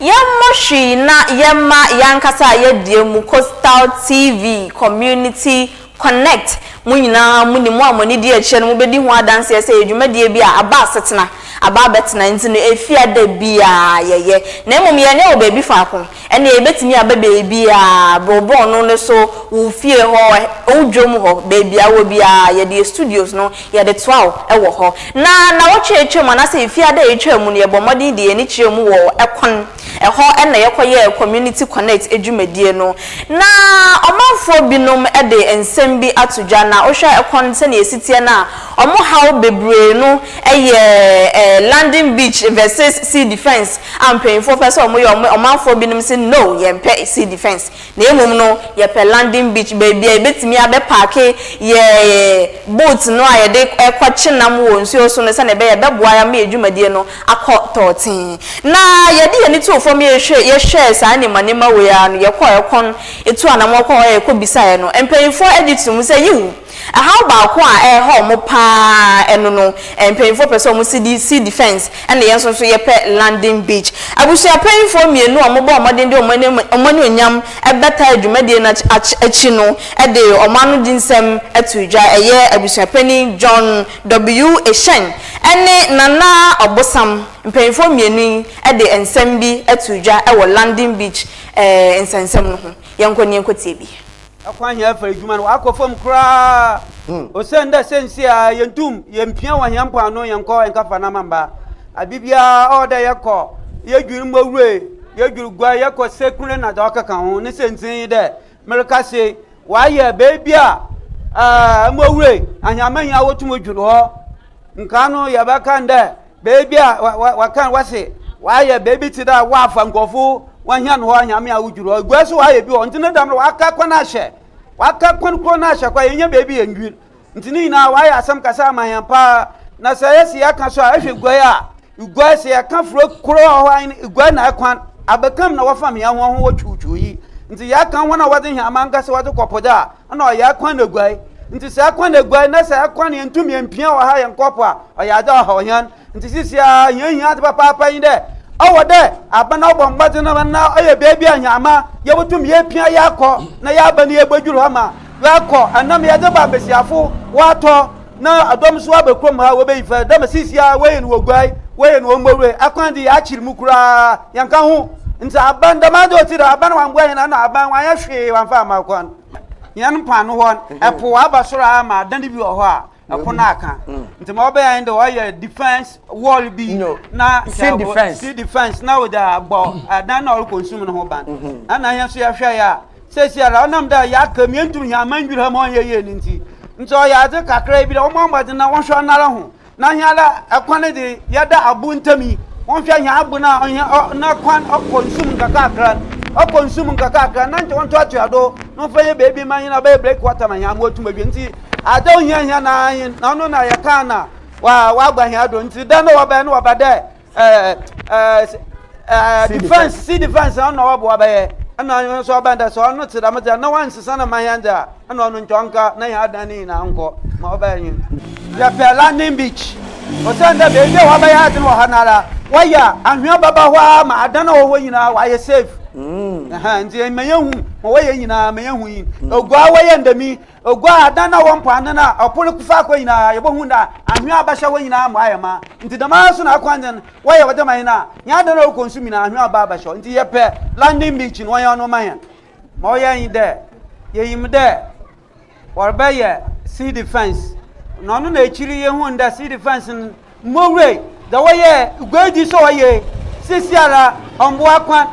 Yɛmmɔ hwee na yɛmma yɛn ankasa a yɛdeɛ mu Coastal TV Community Connect mo nyinaa mo nim mo a mo ani di akyire no mobɛdi ho adanseɛ sɛ ɛyɛ dwumadie bi a aba asetena aba abɛtena nti no ɛfiri ada biara yɛyɛ na mmom yɛnyɛ wɔ baabi faako Ɛnneɛ yɛbɛtumi aba baabiara, borobɔɔ no so, wo fie hɔ, wo dwam hɔ, baabi a wowɔ biara, yɛde yɛn studios no, yɛde toa wo wɔ hɔ. Na nnawɔtwe a atwam anaasɛ mfiada a atwam mu no, yɛbɔɔ mmɔden de yɛn ani kyerɛɛ mu wɔ ɛkwan, ɛhɔ na yɛkɔyɛɛ Community Connect dwumadie no. Na ɔmanfoɔ binom de nsɛm bi ato dwa, na wohwɛ ɛkwan sɛdeɛ ɛsi teɛ no a, wɔn haw bebree no yɛ landing beach versus sea defence. a mpanyinfoɔ pɛ sɛ wɔn yɛ wɔn ɔmanfoɔ binom se no yɛmpɛ sea defence na mmom no yɛpɛ landing beach baabi a yɛbɛtumi abɛ paake yɛ boat no a yɛde kɔ kye nam wɔ nsuo so no sɛdeɛ ɛbɛyɛ ɛbɛboa yɛn ama yɛn dwumadie no akɔ tɔɔtee na yɛde yɛn ani too fam yɛhwɛ yɛhwɛɛ saa nneɛma nneɛma wei ara no yɛkɔɔ ɛkɔn etu anamɔ kɔɔ hɔ yɛkɔ bisaeɛ no mpanyinfoɔ gye too mu sɛ yiw. Ɛhaw baako a ɛreha wɔn pa ara ɛno no, mpanyinfoɔ pɛ sɛ wɔn si di sea defence ɛna yɛn nso nso yɛpɛ landing beach. Abusua panyinfoɔ mmienu a wɔbɔɔ mmɔden de wɔn anim wɔn anuonyam bɛtaa dwumadie no akyi no de wɔn ano di nsɛm too dwa. Ɛyɛ abusua panin John W. Esheng ɛne Nana Ɔbosam. Mpanyinfoɔ mmienu yi de nsɛm bi too dwa wɔ landing beach nsɛnsɛm no ho. Yɛnkɔ na yɛnkɔtie bi. Kwan hɛn fa edwuma no ɔakɔ famu koraa osiandɛ seseiara yenntum yemmpia wɔ hɛn mpoano yɛnnkɔ nnkɛfa nam ammba. Aber biara ɔwɔ dɛ yɛkɔ yedwir mbowura, yedwir gua, yɛkɔ sekure na dza ɔkeka ho. Ne siantsir nye dɛ merekasa yi, wɔayɛ beebi a mbowura ahiamahia nyina wotum dwir hɔ. Nkaa no yɛbɛka no dɛ beebi a wɔka wɔse wɔayɛ beebi tse dɛ wɔafa nkorɔfo wɔhɛn hɔ nyame a wodwir hɔ. Eguai so wɔayɛ bi wɔ hɔ ntsi ne dɛm no wɔaka kwan ahyɛ, wɔaka kwan kor no ahyɛ koraa yennya beebi yɛndwir. Ntsi ne nyina wɔayɛ asɛm kɛse ama hɛn paa. Na sɛ yɛse yɛka so a, ehwɛ Eguai a, Eguai sɛ yɛka furo kor a ɔwɔ hɔ a Eguai na kwan, abakam na wɔfam hɛn ho wɔ twuwtwuw yi. Ntsi yɛka hɔn a wɔdze hɛn amankɛse wɔdze kɔ po dze a, nna ɔyɛ kwan eguai. Ntsi sɛ kwan eguai na sɛ kwan yenntum yemmpia wɔ ha yɛnnkɔ po a, ɔyɛ adze a ɔhaw hɛn. Ntsi seseiara hɛn hia adze papaapa nye dɛ ɔwɔ dɛ aban ɔbɔ mbɔdzen na ɔyɛ beebi a hɛn yebotum yeepia yaakɔ na yaaba na yebodwir hɔ ma yɛakɔ anam yɛdze ba mbasiafo wɔatɔ na dɔm so aba kurom ha wobeyi fɛ dɛ ma seseiara wɔyɛ no wɔ guai, wɔyɛ no wɔ mbowura akwan dze yɛakyer mu koraa yɛnnka ho. Ntsi aban dɛm adze a otsi dɛ aban ɔammboa hɛn ana aban ɔannyɛ hwee ɔammfa amma kwan. Hɛn mpoano hɔ no, po aba sor ara ma adan bi wɔ hɔ a, po no akã. Ntsi ma ɔbɛyɛ nye dɛ wɔyɛ defence wall bi na sea defence, sea defence na wɔdze abɔ adan no a ɔrokɔ nsu mu no ho ban. Ana hɛn so yɛhwɛe a, seseiara ɔnam dɛ yɛaka mu, yenntum hɛn amandwir ha ma ɔnnyɛ yie no ntsi, ntsi ɔyɛ adze kakra bi dɛ wɔmbɔ mbɔdzen na wɔnhwɛ ɔnoara ho. Na hɛn ara kwan dze, yɛda abo ntamu yi, wɔnhwɛ hɛn abo no a ɔhɛn ɔ na kwan ɔkɔ nsu mu nkakrankra no, ɔkɔ nsu mu nkakrankra na nkyɛ wɔntoatoa do na wɔmfa nyɛ beebi mma hɛn a ɔbɛyɛ break water ma hɛn ama oetum ewie. Ntsi adze a ohia hɛn ara nye no, na ɔno na yɛkaa na wɔaba hɛn do. Ntsi da no wɔbae no wɔba dɛ defense sea defense ɔno na wɔboa bɛyɛ ɛna ɔno nso ɔbɛn dɛ sɛ ɔno te dɛm dze na wɔnsesa no ma hɛn dze a ɛna ɔno nkyɛ ɔnka na hɛn adan no nyinaa nkɔ ma ɔbɛyɛ nye yɛpɛ landing beach osiandɛ beebi a wɔbɛyɛ adze no wɔ ha no ara wɔyɛ a anhwea bɛba hɔ ara ma adan a ɔwɔ hɔ nyinaa wɔayɛ safe mm. nti ma yɛhu ma wɔyɛ nyinaa ma yɛhu yi oguaa wɔyɛ ndɛmi Oguaa adan na wɔ mpoano no a ɔpo no fa kɔ nyina, yebohu dɛ anhwea abɛhyɛ hɔ nyina ma ayɛ mã. Ntsi dɛmara so na akwan dze no, wɔyɛ wɔ dɛm hɛn a, hɛn adan a ɔkɔ nsu mu nyina anhwea aba abɛhyɛ hɔ. Ntsi yɛpɛ landing beach no wɔnyɛ ɔno mma hɛn. Ma ɔyɛ nye dɛ, yenyim dɛ wɔrebɛyɛ sea defence, na ɔno na ekyir yi yehun dɛ sea defence no Mowura, dza wɔyɛɛ guadzi so ɔye, seseiara ɔmmboa kwan.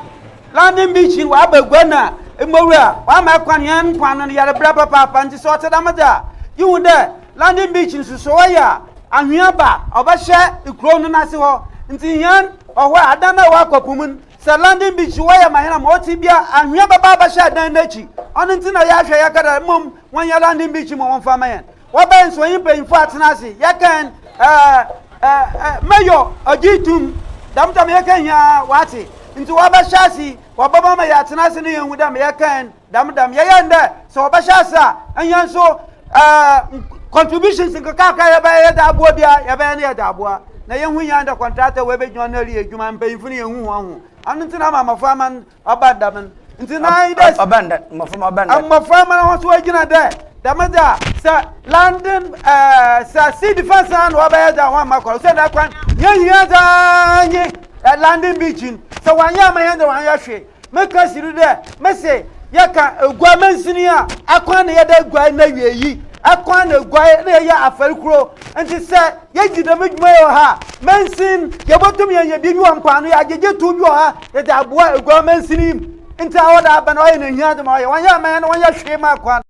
Landing beach no wɔaba gua na Mowura, wɔama kwan hɛn mpoano no yɛrebrɛ papaapa ntsi sɛ ɔtse dɛm dze a, ihu dɛ landing beach no so sɛ ɔyɛ a, anhwea ba a ɔbɛhyɛ kurow no n'ase hɔ ntsi hɛn ɔhɔ a adan no a ɔakɔ po mu no, sɛ landing beach wɔyɛ ma hɛn a ma ɔtse bia anhwea bɛba abɛhyɛ adan n'ekyir. Ɔno ntsi na yɛahwɛ yɛka dɛ mbom wɔnyɛ landing beach ma wɔmfa mma hɛn. Wɔbɛn nso ɔnye mpanyimfo atsena ase yɛkɛn ɛɛ ɛɛ mɛyɔ ɔgye tum dɛm dɛm yɛkɛn nyinaa wɔatse ntsi wɔbɛhyɛ ase wɔbɛma ma yɛatsena ase na yehu dɛ ma yɛkɛn dɛm dɛm yɛyɛ ndɛ sɛ wɔbɛhyɛ ase a ɛnyɛ nso ɛɛ contributions nkakrankra yɛbɛyɛ yɛdze aboa bia yɛbɛyɛ no yɛdze aboa na yehu nyɛ ndɛ contractor wɔbɛgyina no reyɛ edwuma mpanyimfo no yehu hɔn ho ɔno ntsi na ama mboframba no Ɔba dɛm no ntsi na ayi dɛ. Ɔba ndɛ mboframba ɔba ndɛ. Mboframba no hɔn so woegyina dɛ dɛm dze a sɛ London ɛɛ sɛ sea defence na wɔbɛyɛ dze a hɔn mma kɔ osiandɛ kwan yehia dze ara nye London beach no sɛ wɔannyɛ amma hɛn dze wɔannyɛ hwee. Meka si do dɛ mese yɛka Eguai mansin yi a akwan na yɛda Eguai n'ewiei akwan na Eguai na yɛyɛ afɛr kurow ntsi sɛ Yedzi dɛm dwuma yi wɔ ha a, mansin, yebotum yenya biribi wɔ mpoano, yɛagyegye tow bi wɔ ha yɛdze aboa Eguan mansin yi mu. Ntsi a ɔwɔ dɛ aban ɔyɛ n'ehiadze ma ɔyɛ, wɔnnyɛ aman na wɔnnyɛ hwee ma kwan.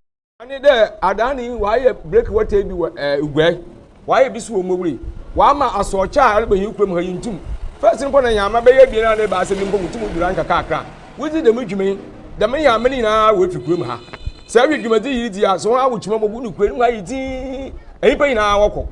Ɔne dɛ adan yi wɔayɛ break water bi wɔ Eguai, wɔayɛ bi so wɔ Mowura, wɔama asorɔkye a ɔreba hɛn kurom ha yi nntum. First no mpo na hɛn ama bɛyɛ ebien anaa ebiasa bi mpo wotum dwura nkakrankra. Wodzi dɛm dwuma yi, dɛm hɛn ama no nyina woefi kurom ha. Sɛ ehwɛ dwumadzi yi ridzi a, sɛ hɔn awokyima bobu no kuro no mu ayɛ dzinn, nyimpa nyina wɔkɔ.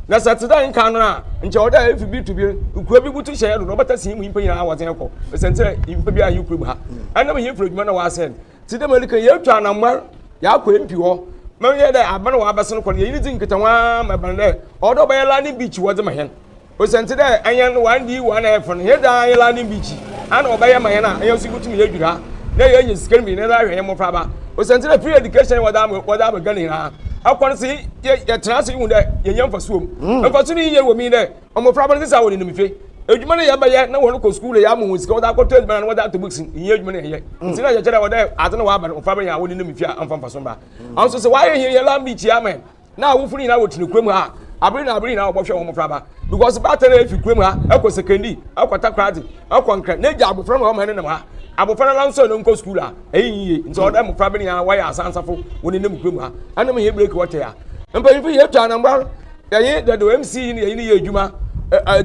Na sɛ tse dɛ nkan no a, nkyɛ ɔwɔ dɛ efi bir to bir, kuro bi butu hyɛ do na ɔbɛta si mu nyimpa nyina wɔdze kɔ. Osiandɛ nyimpa biara nnyi kurom ha. Ɛnam hɛn fir edwuma na wɔasɛn. Tse dɛ ma erikan, yeetu anamɔn, yɛakɔ MP hɔ. Ma ɔnyɛ dɛ aber no wɔabɛsen kɔ no, yɛnye no dzi nkitaho ara ma ebɛn dɛ ɔwɔ dɛ ɔbɛyɛ landing beach wɔdze ma hɛn. Osiandɛ dɛ hɛn no 1D 1F no, hɛn dze ara nye landing beach ana wɔbɛyɛ ma hɛn a hɛn so yebotum yeedwir ha na yeenya sika no bi na yɛdze ahwɛ hɛn mbofraba. Osiandɛ dɛ free education wɔdze ama wɔdze aba Ghana nyina, akɔ no sɛ yɛtsena ase yehu dɛ yenya mfaso wɔ mu. Mfaso no yie wɔ mu nye dɛ mbofraba no sesei a wɔnenam fie, edwuma no yɛbɛyɛ na hɔn kɔ skuul yɛama hɔn sika wɔdze akɔtɔ edziban na wɔdze atɔ books no, nnyɛ edwuma na yɛyɛ. Ntsi na yɛkyerɛ dɛ ɔwɔ dɛ adze no wɔaba no mbofraba nyina wɔnenam fie a ɔmmfa mfaso mmba. Ɔnso sɛ wɔayɛ hɛn yɛn land beach yi ama hɛn na awofo no nyinaa wɔtena kurom ha a, aber na aber nyinaa wɔbɔhwɛ hɔn mbofraba because baatan a efi kurom ha kɔ Sekondi, kɔ Takoradi, kɔ Nkran na egya abofra no ma ɔma nenam ha. Abofra no ara nso a no nkɔ skuul a, ɛyɛ yie. Nti ɔwɔ dɛ mbofraba no nyinaa wɔyɛ asansafo wɔnenam kurom ha. Ɛno ma hɛn break wɔtɛ a. Mpanyimfo yɛtwa anambra yɛnye dada MC yi na yɛnye no yɛ edwuma,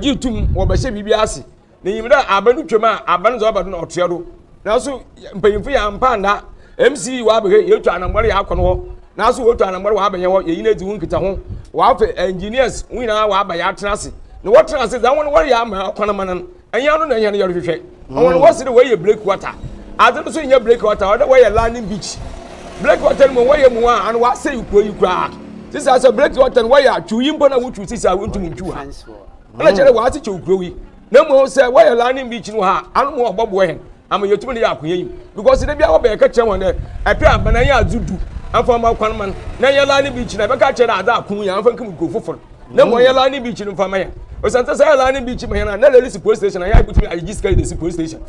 gye tum wɔbɛhyɛ biribi ase. Minyim dɛ aber no twa mu a, aber no dze ɔba do na ɔtoa do. Naaso mpanyimfo yɛ ammpa annda. MC ɔabɛhwɛ, yeetu anamɔn yɛakɔ no hɔ. Naaso woetu anamɔn wɔaba hɛn hɔ, yɛnye no edzi ho nkitaho. Wɔafa engineers hɔn nyina wɔaba yɛatsena ase. Na wɔtsena ase dza hɔn wɔreyɛ ama kwan ama no no, nnyɛ ano na hɛn yɛrohwehwɛ. Hɔn wɔse dɛ wɔreyɛ break water. Adze no so nnyɛ break water, ɔwɔ dɛ wɔyɛ landing beach. Break water no mbom wɔyɛ mu a, ano wɔasɛɛ kurow yi koraa. Sesei a sɛ break water no wɔyɛ a, twuw yi mpo na wotwuw sesei a wonntum nntwuw ha. Ɛna kyerɛ dɛ wɔakyekyɛw kurow yi. Na mbom sɛ wɔyɛ landing beach no wɔ ha a, ano mu ɔbɔboa hɛn ama yeetum ne yɛ akonya yi. Because da biara wɔba yɛka kyerɛ hɔn dɛ ɛpɛ a ma na yɛ adze du amfa mma kwan ma no na yɛ landing beach no yɛbɛka akyerɛ dɛ adze ako yi amfa nkem kurow fofor na mbom yɛ landing beach no mfa mma hɛn. Osiandɛ sɛ yɛ landing beach ma hɛn a na Lelisi police station a yɛabotumi ayegye sika yɛdze esi police station.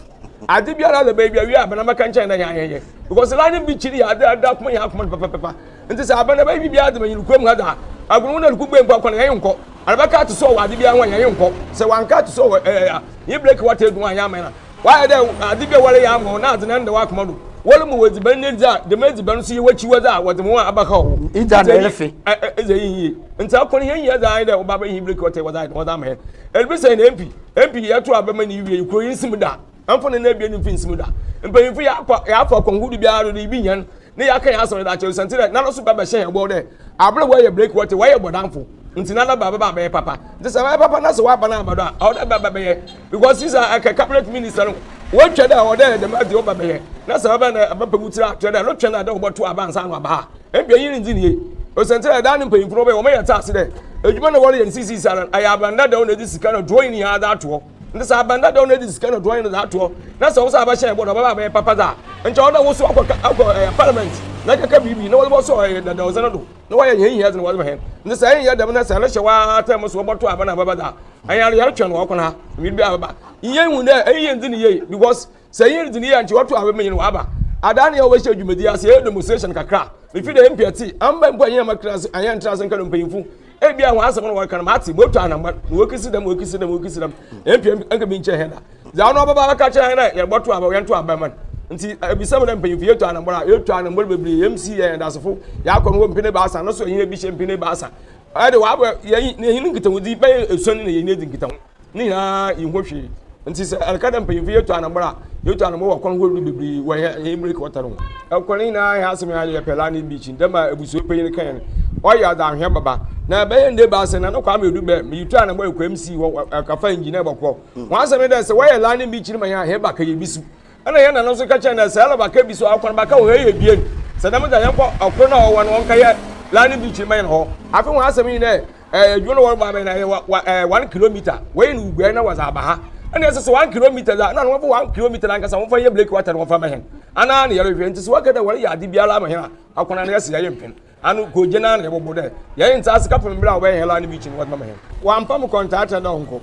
Adze biara dze beebi a wie a bɛn abɛka nkyɛn dɛ hɛn ayɛyɛ because landing beach no yɛ adze a ɔda akoma hɛn akoma do papapapa. Ntsi sɛ aban no bɛyɛ biribiara dze ma hɛn kurom ha dze a, agor no na rukubue mpo akɔ no hɛn nnkɔ. Ana bɛka ato so wɔ adze biara ho a hɛn nnkɔ. Sɛ wɔannka ato so wɔ ɛɛ a, hɛn break water edu ho annyɛ ama hɛn a, wɔayɛ dɛ adze bi a wɔreyɛ ama wo na adze no annda w'akoma do. Wɔrema wo edziban na edzi a, dɛm edziban no so yɛ w'ekyiwadze a wɔdze ma wo a abɛhaw wo. Idza na erefe. Edze eyi yie. Ntsi akɔ no hɛn hia dze ara nye dɛ wɔba abɛyɛ hɛn break water wɔdze ayɛ dɛn wɔdze ama hɛn. Eribisa hɛn MP, MP yɛto aba ma no wie yi, kurow yi nnsim da. Amfa ne nan abien mfi nsim da. Mpanyimfo yɛakɔ yɛafa akwanhorow biara do no ibi hɛn na yɛaka hɛn asɛm no dze akyerɛ osiandɛ dɛ nana so ba bɛhyɛ hɛn bɔ dɛ aber a wɔyɛ break wɔtse wɔyɛ bɔdamfo ntsi nana ba bɛba abɛyɛ papa ntsi sɛ ɔbɛyɛ papa na sɛ wɔaba no aba do a ɔwɔ dɛ ba bɛyɛ because sisa ɛkɛ cabinet minister no wɔatwa dɛ ɔwɔ dɛ dɛm adze ɔba bɛyɛ na sɛ ɔbɛ na ɛbɛpɛ wo tsir akyerɛ dɛ no twɛn a dɛ wɔbɔto aba ansa na ɔaba ha ebia yi nndzi ne yie osiandɛ dɛ daa ne mpanyimfo no wɔbɛyɛ wɔyɛ tse ase dɛ edwuma na wɔreyɛ no sisi sisa no ɛyɛ aban dadaw na edze sika na drawing nyinaa dze ato hɔ. Nti sɛ aban dadaw na edi sika na ɔde no ato hɔ na sɛ wosan abɛhyɛ ɛbɔ na ɔbɛba abɛyɛ papa dza nkyɛ ɔno woso akɔ akɔ ɛyɛ parliament na kɛkɛ biribi na wɔde bɔsɔ ɛyɛ dadaw dze no do na wɔyɛ hɛn hia dze na wɔde ma hɛn nti sɛ ɛnyɛ dɛm na sɛ ɛrehyɛ waa tɛm so wɔbɔto aba na abɛba dza ɛyɛ ara yɛretwɛn wɔ ɔkwan ha biribi abɛba yɛn hu dɛ ɛyɛ yɛn dzi ne yie because sɛ yɛn dzi ne yie a nkyɛ wɔto aba ma yɛn wɔ aba adaa ne yɛ wɔbɛhyɛ dwumadi ase yɛyɛ demonstration kakra mefi dɛ mpiati amba mpo anyɛ ma kra ase anyɛ ntra ase nka no mpanyimfo Ebia hɔn asɛm no wɔreka no matse, motu anamɔn, na wokesi dɛm, wokesi dɛm, wokesi dɛm. Mpia nka bi nkyɛn hɛn da. Dza ɔno ɔbɛba abɛka akyerɛ hɛn dɛ yɛbɔto aba, yɛnto aba mma no. Ntsi ebisa mu dɛ mpanyimfo yetu anamɔn a, yetu anamɔn beberee, MC yɛ hɛn dasefo, yɛakɔ no hɔ mpɛn ebiasa, no so hɛn bi hyɛ mpɛn ebiasa. Ɔyɛ dɛ wɔabɔ yɛnye hɛn nkitahodzi bɛyɛ esuon na yɛnye edzi nkitaho. Ne nyinaa yennhu hwee. Ntsi sɛ ɛreka dɛ mpanyimfo yetu anamɔn a, yetu anamɔn wɔ kwan horow do beberee wɔ hɛn hɛn break water no ho. Kwan nyinaa hɛn asɛm yɛ yɛpɛ Lani beach dɛ ma ebusua panyin kae no, ɔyɛ adze ahwɛ bɛba. Na bɛyɛ nda ebiasa na no Kwame Edu bɛ meyi tu anamɔn ekɔ MC hɔ ɛkafa engineer bɔkɔ. Hɔn asɛm nye dɛ sɛ wɔyɛ Lani beach no ma hɛn a hɛn ba kɛyɛ bi so. Ɛna yɛn nana nso ka kyerɛ no sɛ ɛna baka bi so akɔ no baka wɔ ha yɛ ebien sɛ dɛm dza yɛnkɔ ɔkoro no a ɔwɔ no wɔnkɛyɛ Lani beach no ma yɛn hɔ. Afei hɔn asɛm nye dɛ ɛɛ adwuma no wɔrebɔ abɛn na ɛyɛ wa wa ɛɛ 1 kilometer wɔyɛ no uguɛ na wɔdze aba ha ɛna ɛsɛ sɛ 1 kilometer dza ɛna wɔfa 1 kilometer ankasa wɔfa yɛ break water na wɔfa ma hɛn anaa na yɛrehwɛ nti sɛ wɔka dɛ wɔreyɛ ade biara ama hɛn a akɔna no yɛsɛ yɛyɛ mpɛn ano kogye na na yɛbɔbɔ dɛ yɛyɛ ntaase kapem mmerɛ a wɔbɛyɛ hɛn la ne beach no wɔde ma hɛn. Wampam kɔntaata dɛ ɔnkɔ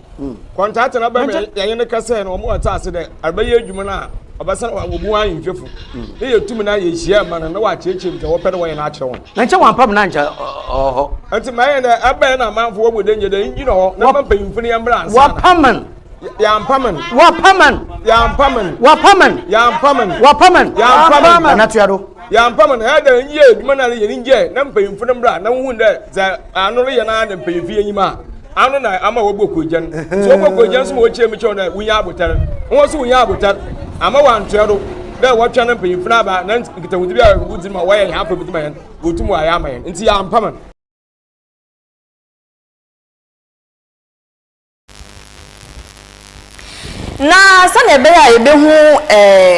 kɔntaata no bɛmɛ yɛyɛ ne kɛsɛ no wɔn wɔte ase dɛ ɛbɛyɛ adwuma no a ɔbɛsan wɔbu wɔn ayɛ mfefo ne yɛ tumi na yɛhyia ma no na wɔakyerɛkyerɛ mu sɛ wɔpɛ dɛ wɔyɛ no akyerɛ wɔn. Na nkyɛ wampam na nkyɛ ɔwɔ hɔ. Nti ma yɛn dɛ ɛbɛyɛ na amanfo wɔ mu dɛ nyɛ dɛ ngyina hɔ na ma mpanyimfo no yɛn mbra ansa. Wapaman. Yɛampaman. Wapaman. Yɛampaman. Wapaman. Yɛampaman. Wapaman. Yɛampaman. Nana tua do. Yɛampaman. Ɛyɛ dɛ nyɛ adwuma na yɛn ngyɛ na mpanyimfo no mbra na wohu dɛ dza ano reyɛ no ara na mpanyimfo yɛ enyim a ano na ama wɔbɔ kogya no. Nti wɔbɔ kogya nso ma wɔkyerɛ mu kyerɛ dɛ wonya abotar. Wɔn nso wonya abotar ama wɔantoa do dɛ wɔtwɛn no mpanyimfo no aba na nkitahodzi bi a wodzi ma wɔyɛ hɛn afa bi dze ma hɛn wɔtum wɔayɛ ama hɛn. Nti yɛampaman. Na sɛnea ɛbɛyɛ a yɛbɛhu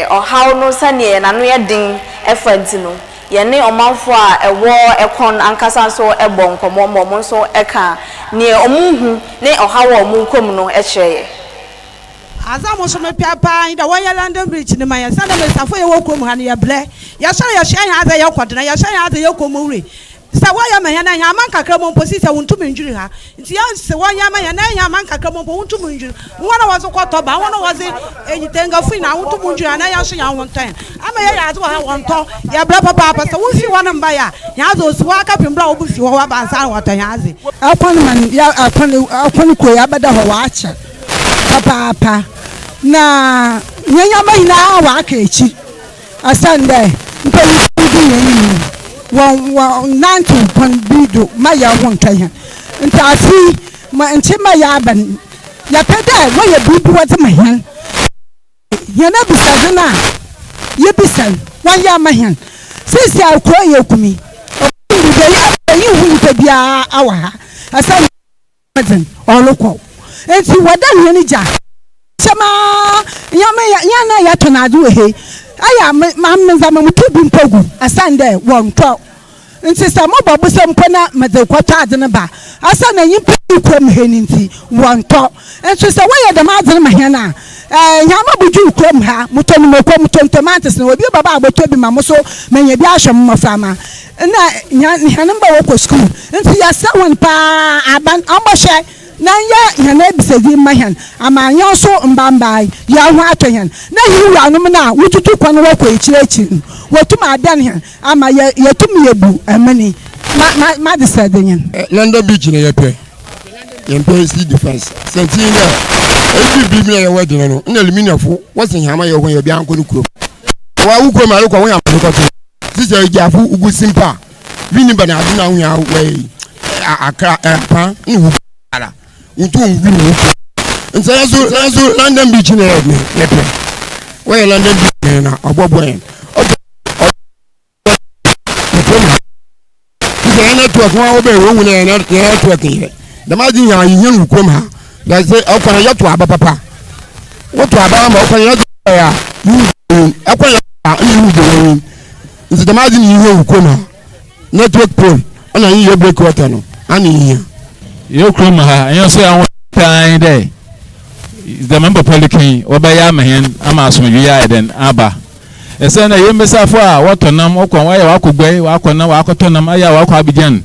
ɔhaw no sɛdeɛ n'ano yɛ den fa nti no, Yɛne ɔmanfoɔ a ɛwɔ Ɛkɔn ankasa nso bɔɔ nkɔmmɔ ma wɔn nso ka neɛ wɔhu ne ɔhaw a wɔkɔ mu no kyerɛ yɛn. Adze a mo so mepɛ paa nye dɛ wɔnyɛ London Bridge no ma hɛn, osiandɛ mbasiafo a yɛwɔ kurom ha no yɛbrɛ, yɛsoɛr yɛsoa hɛn adze a yɛkɔ do na yɛsoa hɛn adze a yɛkɔ Mowura. Sɛ wɔyɛ ma hɛn a, hɛn aman kakra mu mpo sesei wonntum nndwir ha. Ntsi yɛse wɔnyɛ ma hɛn na hɛn aman kakra mu mpo wonntum nndwir. Hɔn a wɔdze kɔtɔ ba, hɔn a wɔdze enyitengafo nyina wonntum nndwir ha na hɛn so hɛn ho nntɔ hɛn. Ama yɛyɛ adze wɔ ha wɔnntɔ, yɛbrɛ papaapa. Sɛ wofi hɔ no mbae a, hɛn adze osi hɔ ara kɛpem ber a wobofi hɔ wɔaba ansaana wɔatɔ hɛn adze. Kwan man yɛ kwan kwan kuro yi abɛda hɔ wɔakyɛ papaapa na hɛn ndzɛmba nyina wɔaka ekyir osiandɛ mpanyimfo dzi hɛn enyim wɔnntsew kwan bi do ma hɛnho nntɔ hɛn ntsi afe yi ma nkyɛ ma yɛaba no yɛpɛ dɛ wɔyɛ biribi wɔdze ma hɛn. Hɛn ebisadze no a yebisa no, wɔnyɛ mma hɛn. Seseiara kurow yi eku me. Obi nnhu nyimpa biara wɔ ha. Osiandɛ dzen ɔrokɔ. Ntsi wɔdan hɛn gya hyɛm ara. Hɛn a yɛtɔn adze wɔ ha yi, ayɛ a me ndzɛmba mutu bi mpo gu osiandɛ wɔnntɔ. Ntsi sɛ mobɔ bosa mpo na medze rokɔtɔ adze no ba a, osiandɛ nyimpa nnyi kurow mu ha no ntsi, wɔnntɔ. Nso sɛ wɔyɛ dɛm adze no ma hɛn a, hɛn abodwuur kurow mu ha, motɔ no moko, motɔ ntomantes na obi bɛba abɔtɔ bi ma mo so menya bi ahwɛ mo mboframba. Nna hɛn mba wɔkɔ skuul, ntsi yɛserɛ hɔn paa, aban ɔmbɔhwɛ na nyɛ hɛn ebisadzi mma hɛn ama hɛn so mbambaa yi hɛnho atɔ hɛn, na hɛn wuranom no a wotutu kwan wɔkɔ ekyir ekyir no, wotum abɛn hɛn. Ama yɛ yɛtum yɛbu ɛmene ma ma m'adesrɛde nyen. London beach na yɛpɛ yɛmpɛ sea defence sɛnti nye dɛ ebi bi na yɛwɔ gyina no nna Aluminiafo wɔse hɛn ama yɛwɔ yɛ obiara nkɔ no kurom wa wo kurom a rekɔ wo yɛ amane kɔto sisi agyafo ugu simpa wini ba na ade na wo yɛ wɔ akra apa na wo ara ntu wo wi wo nti yɛn so yɛn so London beach na yɛ yɛpɛ wɔyɛ London beach na ɔbɔbɔ yɛn ɔbɔ sɛ yɛn network wɔn a wɔbɛn wɔn nyinaa yɛn network yɛ dɛm adi nyinaa yɛn yɛn wɔ kurom ha na sɛ ɔkwan yɛ to aba papa wɔto aba ama ɔkwan yɛ to aba a yiwu ɛkwan yɛ a ɛna yiwu de wɔn nti dɛm adi nyinaa yɛn wɔ kurom ha network pole ɛna yɛn yɛ break water no ana yɛn. Yɛ kurom ha ɛnyɛ sɛ ahun tan dɛ dɛm mpapa likin wɔbɛyɛ ama hɛn ama asomdwee ayɛ dɛn aba. Esiane dɛ hɛn mbasiafo a wɔtɔ nam, wɔkɔ wɔayɛ wɔakɔ guai, wɔakɔ nam, wɔakɔtɔ nam, ayɛ a wɔakɔ Abidjan.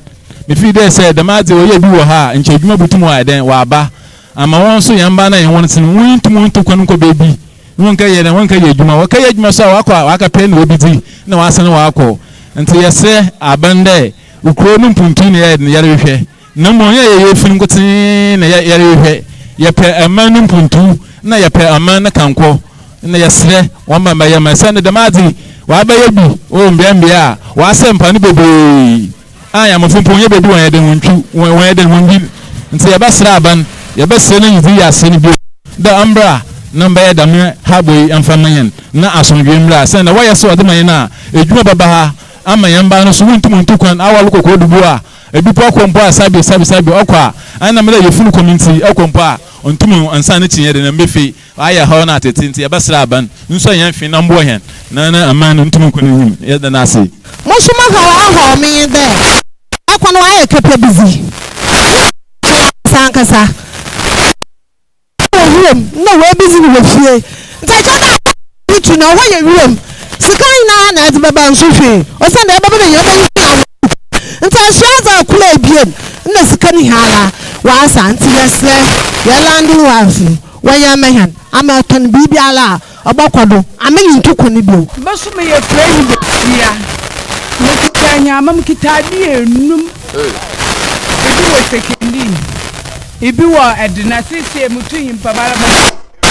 Mifii dɛ sɛ dɛm adze wɔyɛ bi wɔ ha a, nkyɛ edwuma botum ɔayɛ dɛn, ɔaba ama hɔn so hɛn mbaa na hɛn hɔn tse no, wonntum nntu kwan nnkɔ beebi na wɔnnkɛyɛ dɛn, wɔnnkɛyɛ edwuma. Wɔkɛyɛ edwuma so a, wɔakɔ a wɔakɛpɛ na wobedzi na wɔasan wɔakɔ. Ntsi yɛserɛ aban dɛ kurow no mpontu na yɛyɛ dɛn yɛrohwehwɛ. Na mbom nnyɛ yɛyɛ efir nkotsee na yɛrohwehwɛ, yɛpɛ aman no mpontu na yɛpɛ aman no kankɔ, na yɛserɛ hɔn ma mbɛyɛ ma osiandɛ dɛm adze yi wɔabɛyɛ bi wɔ mbeambea a wɔasɛɛ mpoano beberee a Nyamefo mpo wɔnnyɛ beebi wɔnyɛ dɛn wonntwiw, wɔnyɛ dɛn wonnwin. Ntsi yɛbɛserɛ aban, yɛbɛserɛ n'enyidzi wiase no bio dɛ ɔmbra na ɔmbɛyɛ dɛm habɔ yi mfa mma hɛn na asomdwee mbra, osiandɛ wɔyɛ sɛ wɔdze ma hɛn a, edwuma bɛba ha ama hɛn mba no so wonntum nntu kwan awar kɔkɔɔ do bu a Ebi po ɔkɔ mpo a sabi sabi sabi ɔkɔ a ɛna mmerɛ yɛfunu kɔm nti ɔkɔ mpo a ɔntum nsan ne kyinyɛ de na mbefe ayɛ haw na atete nti yɛbɛsrɛ aban nsɔ hɛn fi na mboa hɛn na na aman no ntum nkɔ n'enyim yɛda no ase. Mo so mo haw ahaw me nye dɛ kwan ɔayɛ kɛpɛ bi dzi ankasa ankasa. Wɔ wiram na woebedzi no wɔ fie. Ntsi agya no a rutu no, hɔ yɛ wiram. Sika nyinara na edze bɛba nso hwee, osiandɛ ebɛba na hɛn banyin na awo. Ntsi asuadze akor ebien nna sika no hia ara ɔasa. Ntsi yɛserɛ hɛn landing wife no wɔnyɛ mma hɛn ama yɛtɔn biribiara a Ɔbɔkɔ do ama nyimpa kwan bio. Me so meyɛ kuranyi basia. Mekita nyeama, mekita ade enum. Ebi wɔ Sekondi, ebi wɔ Edena. Seesei mutu nyimpa mara me ba.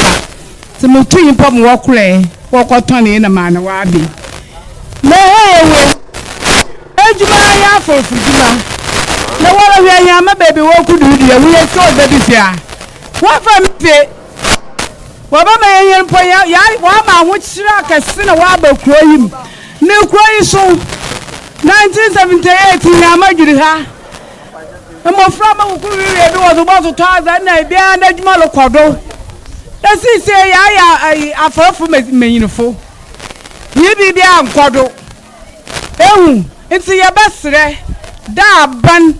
Ntsi mutu nyimpa ma wɔkorɛ wɔkɔtɔnee na maa na wɔabe. Meheewe edwuma yɛ aforfodwuma na wɔrohwɛ nyeama beebi wɔkoduadua. Woyɛ sika wɔ beebi fie a, wɔmfa me fie. Wɔbɛma yɛn mpo wɔama ahokyerɛ akɛse na wɔaba kuro yi mu. Ne kuro yi so, 1978 Nyama dwiri ha. Mmɔfra ma kuku wiwie bi wɔdze bɔtotɔ adze na ebiara n'adwuma rekɔ do. Na seesei yɛayɛ ayi afɔrefo mmanyinfo. Yɛ biribiara nkɔ do. Ehu ntsi yɛbɛserɛ dɛ aban,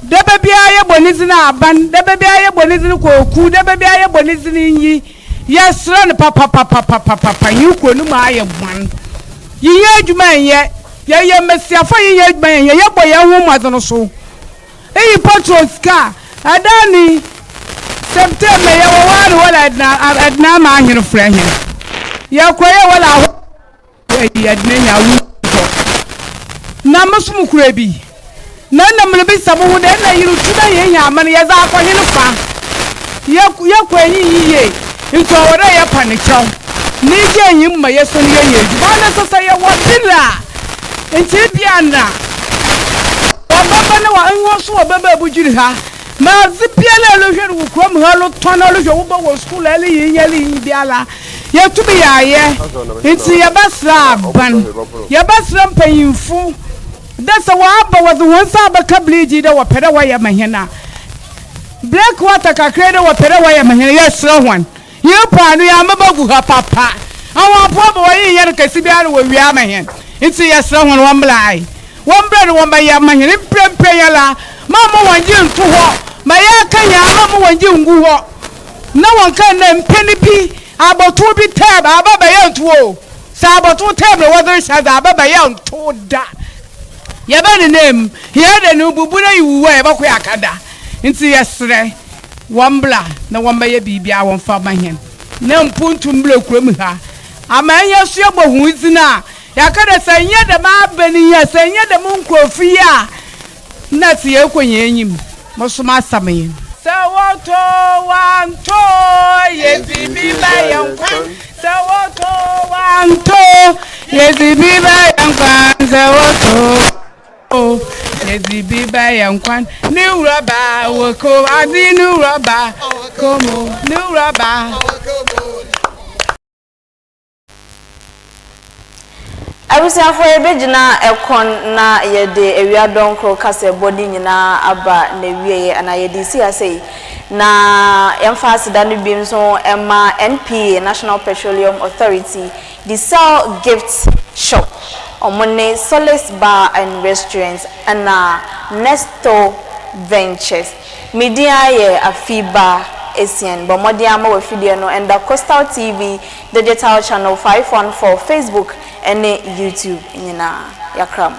dɛ beebiara yɛbɔ ne dzin aban, dɛ beebiara yɛbɔ ne dzin Kwaku, dɛ beebiara yɛbɔ ne dzin Nyi, yɛserɛ no papapapapapapa, hɛn kurow no mu ayɛ bɔn, yennyɛ edwuma nnyɛ, yɛyɛ mbasiafo a yennyɛ edwuma nnyɛ, yɛbɔ hɛnho mbɔdzen so. Iyi petrol sika a ɛda ni September yɛwɔ hɔ ara na wɔla ɛdena ɛdena ama ahene frɛ hɛn yɛkɔ yɛ wɔla ahɔ ɛyi ɛdena nya awu hɔ na mo so mo kura bi na nna mrebisa mo ho dɛ nna yerutu na hɛn nya ama no yɛdze akɔ hen fa yɛ yɛkɔ enyi yiye ntsi ɔwɔ dɛ yɛpa ne kyɛw na egya enyim ma yɛsɔ no yɛyɛ edwuma ɔno so sɛ yɛwɔ ber a Ntsi ebia nna wɔbɛba na hɔn so wɔbɛba ebodwir ha. Ma adze biara a erohwɛ no wɔ kurom ha, erotɔn, erohwɛ wo ba wɔ skuul, eriyi nye eriyi biara, yetum yɛayɛ. Ntsi yɛbɛserɛ aban, yɛbɛserɛ mpanyimfo dɛ sɛ wɔaba wɔdze hɔn nsa abɛka bridge yi dɛ wɔpɛ dɛ wɔyɛ ma hɛn a, breakwater kakra yi dɛ wɔpɛ dɛ wɔyɛ ma hɛn a, yɛserɛ hɔn. Hɛn paano yi amaba gu ha papa. Ahoaboa ma wɔnye hɛn kɛse biara na wowia ama hɛn. Ntsi yɛserɛ hɔn wɔmbra ae. Wɔmbra na wɔmbɛyɛ ama hɛn mprɛmprɛ yi ara. Mma mma wɔnngye nnto hɔ ma yɛaka hɛn ama mma wɔnngye nngu hɔ na wɔnka ndɛ mpɛn bi abɔtow bi term aba bɛyɛ ntow o. Sɛ abɔtow term na wɔdze rehyɛ adze a aba bɛyɛ ntow da. Yɛbɛnenam mu, hɛn da no bubu na yewuwu a yɛbɔkɔ yɛakada. Ntsi yɛserɛ. Wɔmbra na wɔmbɛyɛ biribiara wɔmfa mma hɛn, na mpontu mbra kurom ha, ama hɛn so yɛbɔ hɔn dzin a, yɛaka dɛ sɛ nnyɛ dɛm aban yi a, sɛ nnyɛ dɛm nkorɔfo yi a, nna tse yɛrokɔ hɛn enyim. Mo so m'asɛm nye no. Sɛ wɔtɔ wɔantɔ yɛdze bi bɛyɛ nkwan. Sɛ wɔtɔ wɔantɔ yɛdze bi bɛyɛ nkwan. Sɛ wɔtɔ. O, yɛdze bi bɛyɛ nkwan. Ne wura ba wɔ ko ade ne wura ba komo ne wura ba. Abusuafoɔ yɛbɛgyina ɛkɔn na yɛde awia dɔnkoro kasɛbɔ no nyinaa aba n'awieɛ anaa yɛde resi ha sei na yɛmfa aseda no bi nso mma NPA, National Petroleum Authority, Diesel Gift Shop, ɔmo ne Solace Bar and Restaurant ɛna Nesto Ventures. Me din ara yɛ Afiba Essien. Bɔ mmɔden ara ma w'afidie no nda Coastal TV Digital Channel 514, Facebook ne YouTube nyinaa. Yɛakra mo.